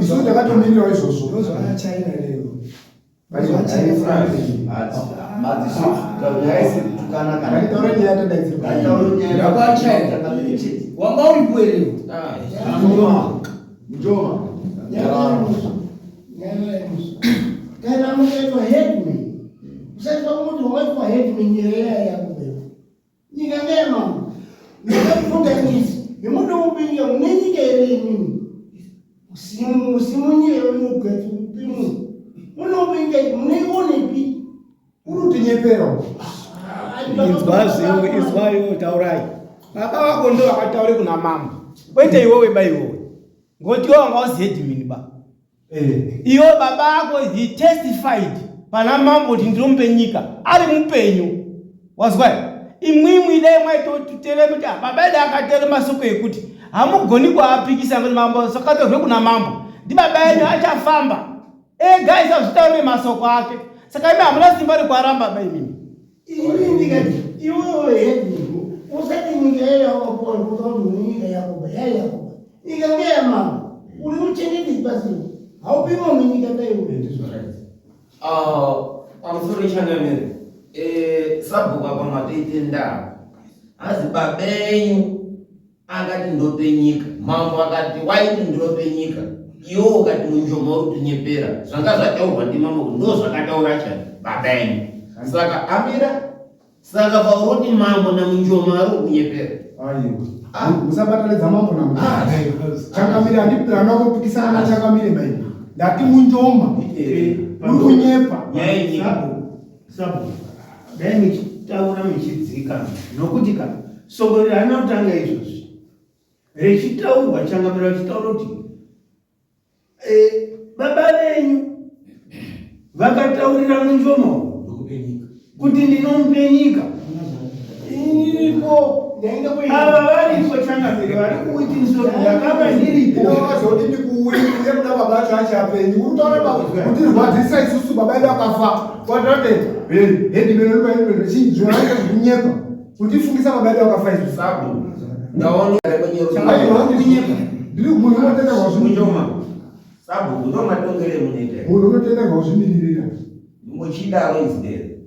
isu takatomirirawo izvozvo. Ndozvaakachaira leo. Ngataure nyaya tadaidzirwa. Ndakwachaira. Wanga uripo here? Njoma. Njoma. Kana mukaitwa headman, usaitwa kuti wakaitwa headman nyaya yako. Nyika ndeyamambo. Ndakakufunga nyisi. Nemuda mune nyika here imimi? Musimunyika yemugati upimu. Munopinga munoionepi? Uri kutinyepera. Inzwazve izwayo taurai. Baba vako ndo vakataure kuna mambo. Kwete iwewe ba iwewe. Ngoti iwe wanga uzi headman ba. Eh. Iwe baba ako he testified pana mambo kuti ndinomupe nyika ari mupenyu. Wazwa here? Imwimwi dai mwaitotere kuti ah, baba edu akatere masoko ekuti hamugoni kuapikisa ngoti mambo sakatorwe kuna mambo. Ndibaba enyu achafamba. Ega isazvitaure masoko ake. Saka imi hamuna simba rekuaramba ba imimi. Ini ndikati iwewe hedu usati nyika yayakapuwa kuti une nyika yako yayako nyika ngeyamambo uri muchengetedzi pasina haupi munhu nyika dai ah, pamusoro changamire eh, sabhuku apa matoite ndaa hazi babenyu akati ndope nyika mambo akati waiti ndinope nyika iwo ukati munjoma uri kutinyepera zvanga zvataurwa ndimambo kuti ndo zvakataura chani baba enyu saka amira saka pauroti mambo namunjoma ari kukunyepera aiwa musabatanidza mambo namunjoma ah. changamire handipirana kupikisana nachangamire mai ndati munjoma uri kunyepa nyaya yenyika Sabu, dai muchitaura muchidzika nokuti ka soko iri harina kutanga izvozvi richitaurwa changamira vachitaura kuti e, baba venyu vakataurira munjomo kuti ndinomupe nyika iripo ava varipo changamire vari kuwitness kuti ndakanga ndiripo Zoti ndikuuye kuda baba acho achapenyu uri kutaura kutirwadzisa isusu baba edu akafa kwatate hedimenoibaichinzvoaita zvekunyepa kutifungisa baba edu akafa isusu sabu ndaona ndiri munhu unotenda wazvinjoma Sabhuku ndo matongere emunoita. Munhu unotenderwa kuzvimiririra. Muchidaro is there.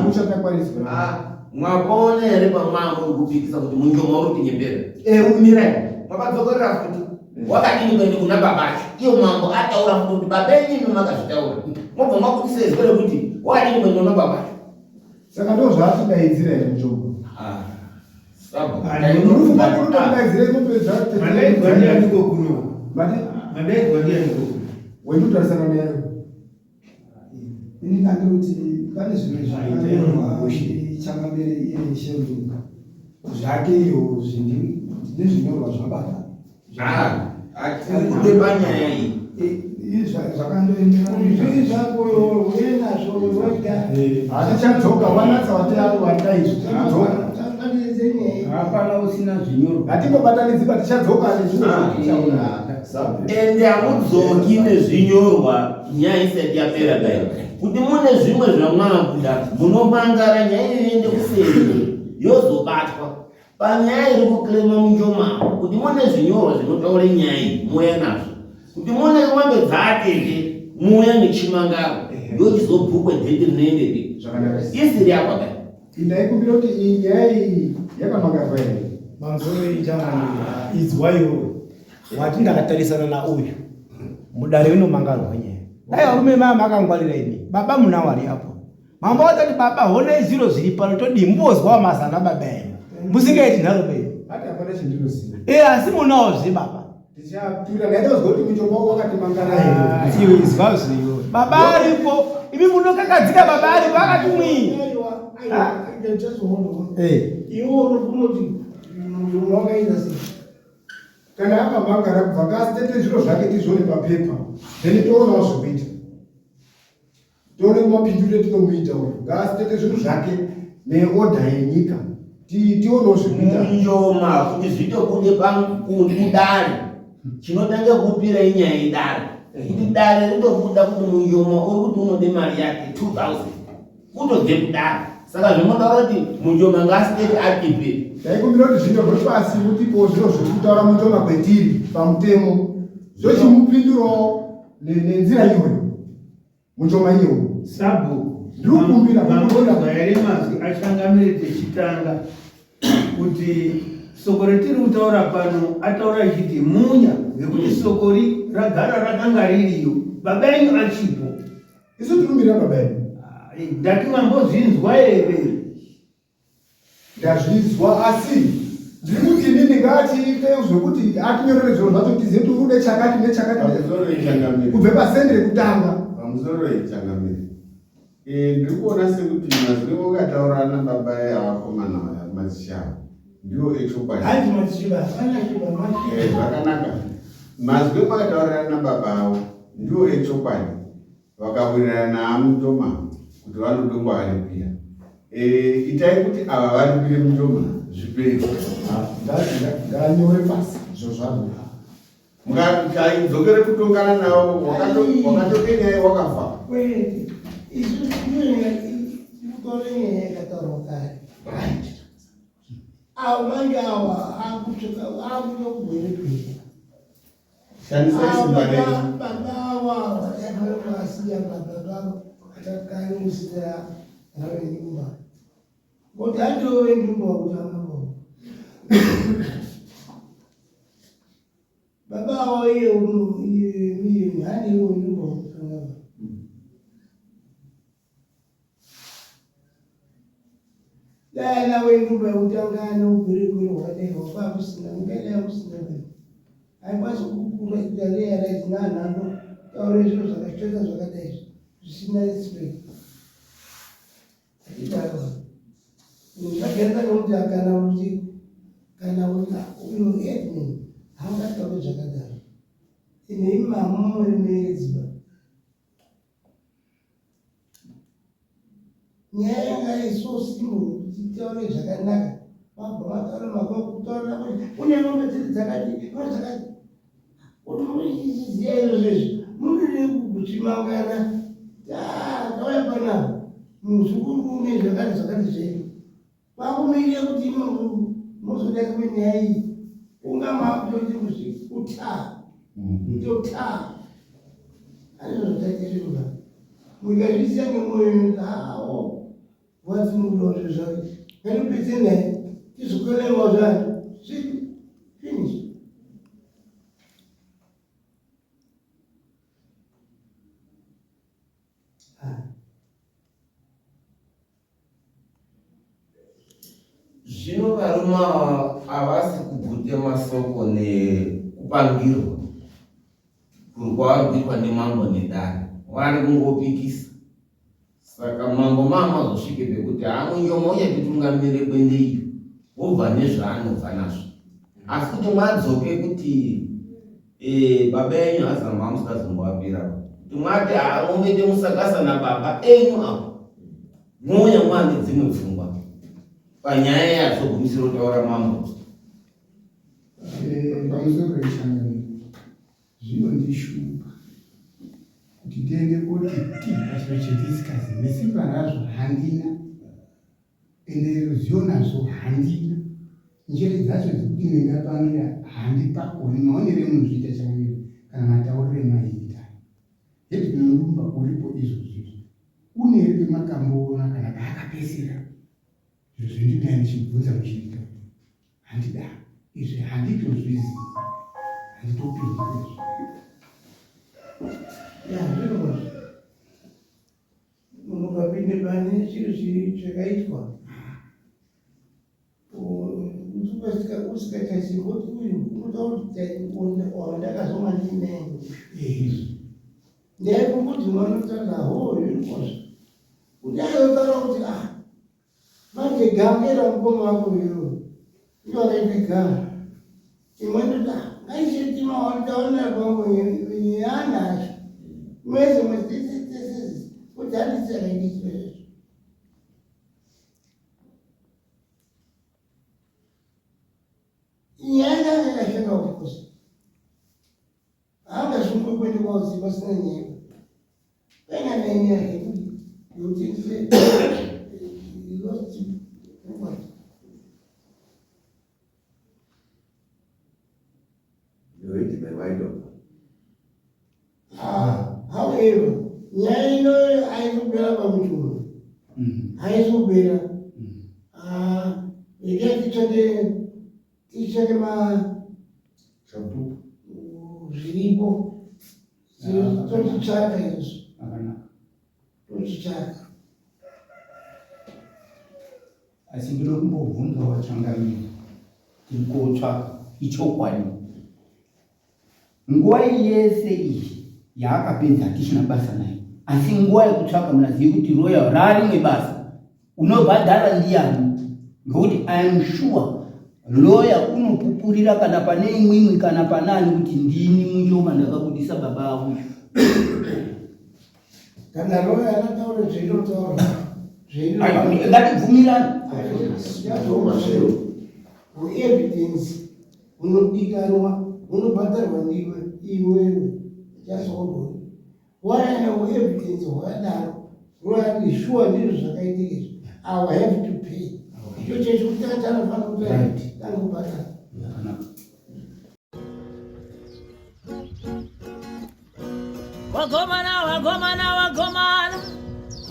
Kuchatakwarizwa. Ah, mwapaona here pamwaa muri kupikisa kuti munjoma uri kutinyepera? Eh, umirai. Mwakadzokorera futi. Wakadini kuenda kuna babacho? Iyo mambo ataura futi kuti baba enyu imi makazvitaura. Mobva mwabudisa izwi rekuti wakadini kuenda kuna babacho? Saka ndo zvaatidaidzira here munjoma? Ah. Mandaidzwa ndianiko kuno? Mandaidzwa ndianiko kuno? Wendikutarisana naye. Ini ndandiri kuti pane zvimwe zvakanyorwa changamire iye Sheldon zvake iyo zvine zvinyorwa zvababa. Hatiri kude panyaya iyi. Zvakandoenderana Zvii zvako uye nazvo wega. Hatichadzoka wanatsa wateyaro wataizvi tichadzoka. Hapana usina zvinyorwa. Hatingobatanidzi ba tichadzoka nezvinyorwa. Ende hamudzoki nezvinyorwa nyaya isati yapera dai. Kuti mune zvimwe zvamwakuda munomangara nyaya iyo iende kuseri yozobatwa. Panyaya iri kuclaima Munjoma apo kuti mune zvinyorwa zvinotaura nyaya iyi mouya nazvo. Kuti mune mombe dzaatete mouya nechimangaro yochizobhukwe dheti rinoendepi. Isiri apa dai. Ndaikumbira kuti iyi nyaya iyi yakamangarwa here? Manzoro ichangamira izwa iwe wati ndakatarisana nauyu mudare inomangarwa nyaya. Dai varume maya makangwarira imi baba muna wari apo. Mambo vakati baba honai zviro zviri pano todii mbozwawo mazana baba enyu musingaiti nharo penyu. Hati hapana chandinoziva. Eh asi munawo zve baba. Tichatura ndaida kuzwa kuti muchombo wako wakati mangara here. Iwe izwa zve iwe. Baba aripo imi munokakadzika baba aripo akati mwii. Aiwa, aiwa, just hold on. Eh. Iwe uri kunoti munhu wakaita sei? Kana akamangara kubva ngaasitete zviro zvake tizvione papepa then toonawo zvekuita. Tione kumapinduriro etinomuita uyu ngaasitete zvinhu zvake neorder yenyika tionewo zvekuita. Munjoma kuti zvitobude kudare chinotanga kupira inyaya yedare kuti dare ritobuda kuti munjoma uri kuti unode mari yake 2000 kutobve kudare saka zvinotaura kuti munjoma ngaasitete atipe. Ndaikumbira kuti zvinyorwe pasi mutipewo zviro zviri kutaura munjoma kwetiri pamutemo tochimupindurawo nenzira iyoyo. Munjoma iyo. Sabhuku. Ndiri kukumbira. Mambonzwa here mazwi achangamire techitanga kuti soko retiri kutaura pano ataura achiti munya ngekuti soko ri ragara rakanga ririyo baba enyu achipo. Isu tiri baba enyu. Ndati mambozvinzwa here? Ndazvizwa asi ndiri kuti inini ngaatiite zvekuti atinyorere zviro zvacho tizive kuti uri kude chakati nechakati kubve pasendi rekutanga. Pamusoro ichangamire. Eh, ndiri kuona sekuti mazwi wakataura nababa evakomana vaya madzishe avo ndiwo echokwadi. Hanzi madzishe hapana chiba Eh, zvakanaka. Mazwi makataurirana nababa avo ndiwo echokwadi. Vakawirirana naMutoma kuti vanode kuaripira. E, itai kuti ava varipire Mutoma zvipere. Nganyore pasi zviro zvangu. Mukaidzokere kutongana navo wakatonge nyaya wakafa. Kwete. Isu tikutora nyaya yakataurwa kare. Avo manje awa akutsvaka akuda kugweregwere. Shandisai simba renyu. Baba ava vakafanira kuvasiya baba vavo vakakangisira ravenyumba. Kuti atove nyumba kutanga ngo. Baba avo iye uno iye iye hani iwo nyumba kutanga. Dai ana wenyumba yekutanga ane ugweregwere hwakadai hwakava kusina ungadai kusina wena. Haikwanisi kukura ita realize nanhando taure zviro zvakashata zvakadai izvi zvisina respect. Achidaro. Zvakaita nokuti kana kuti kana kuti uyo headman haangataure zvakadaro. Ine imamo muremeredziba. Nyaya yanga iri so simple kuti titaure zvakanaka. Vabva vataura mako kutaura kuti une mombe dziri dzakati, une dzakati. Kuti muchiziva izvozvo izvi, munode kuchimangana. Tauya panapa, muzukuru une zvakati zvakati zvedu. Vakumirire kuti mozoda kuve nyaya iyi. Unga makutoti kuzvikuta. Kutotaa. Handizvo zvataita izvozvo. Mukazvisiya nemwoyo wenyu hawo wadzimurudawo zvinhu zvake. Ngatipedze naye tizokwelemawo zvanhu. Finish. Zvino varume ava havasi kubvute masoko nekupangirwa kuri kwavari kuitwa nemambo nedare, vari kungopikisa. Saka mambo maamazosvike pekuti hamunjoma uchatitungamire kwende iyo wobva nezvaanobva nazvo, asi kuti mwadzoke kuti e, baba enyu hazamba amusikazombovapira kuti mwati hamungoite musakasa nababa enyu apo mouya mwane dzimwe pfungwa panyaya yazogumisira kutaura mambo. Eh, pamusoro pechangamire zvinondishupa kuti ndiende koti ti pachiro chetisikazi nesimba razvo handina ende ruzivo nazvo handina njere dzacho dzekuti ndingapangira handipakoni maonere emunozviita changamire kana mataurire emaiita headman Lumba uripo izvozvizvi une here pemakamboona kana paakapesera zviro zvendinaya ndichibvunza muchiita handida izvi handitozvizivi handitopindi kwezvo ya zviro munhu ukapinde pane chiro chakaitwa usikaita chingoti uyu unoda kuti wandakazoma ndinaye ndaikunguti manotaura ho zvirikosva kuti ayotaura kuti ah manje gangera mukoma wako uyo iyo akaita gaa imwe ndoti ah ngaichetima wanditaona kwangu yanacho mwese mwese tese kuti handisakaita chiro izvo Nyaya yanga yakashata of course. Haangasungwi kuenda kwaUzi pasina nyaya. Paina nenyaya yekuti yokuti lost property. Ah, however, nyaya ino haizopera pamuchuma. Haizopera. Ah, regai titsvake titsvake ma Zvapupu. zviripo tochitsvaka izvo Akanaka. tochitsvaka. Asi ndinoda kumbobvunza wachangamire tiri kotsvaka ichokwadi nguva yese iyi yaakapedza hatichina basa naye asi nguva yekutsvaka munazivi kuti royal rarimwe basa unobhadhara ndiyani ngokuti iam sure loya unopupurira kana pane imwimwi kana panani kuti ndini munjoma ndakabudisa baba avo Kana roya rataura zveinotaura ngatibvumirane evidence unodikanwa unobhadharwa ndiwe iwewe just hold on waina evidence hwakadaro roya kuti shuwa ndizvo zvakaitika izvi i will have to pay icho chechikutanga chanofanira kuti tange kubhadhara Wagomana, wagomana, wagomana,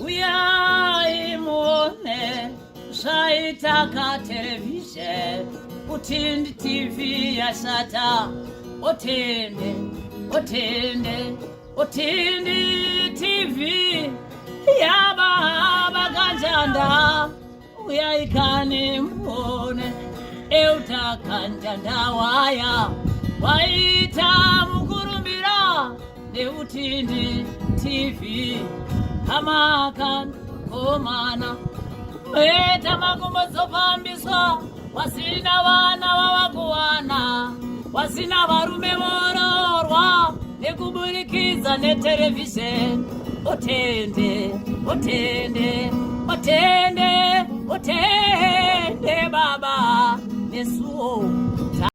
uyai muone zvaita katerevhizheni utindi TV yashata otende otende otindi TV yababa kanjanda uyai kani muone euta kanjanda waya waita mukurumbira neutindi tv hamakan komana meta makumbo dzofambiswa wasina vana vavakuwana wasina varume vororwa nekuburikidza neterevhizheni otende otende otende otende baba nesuwo.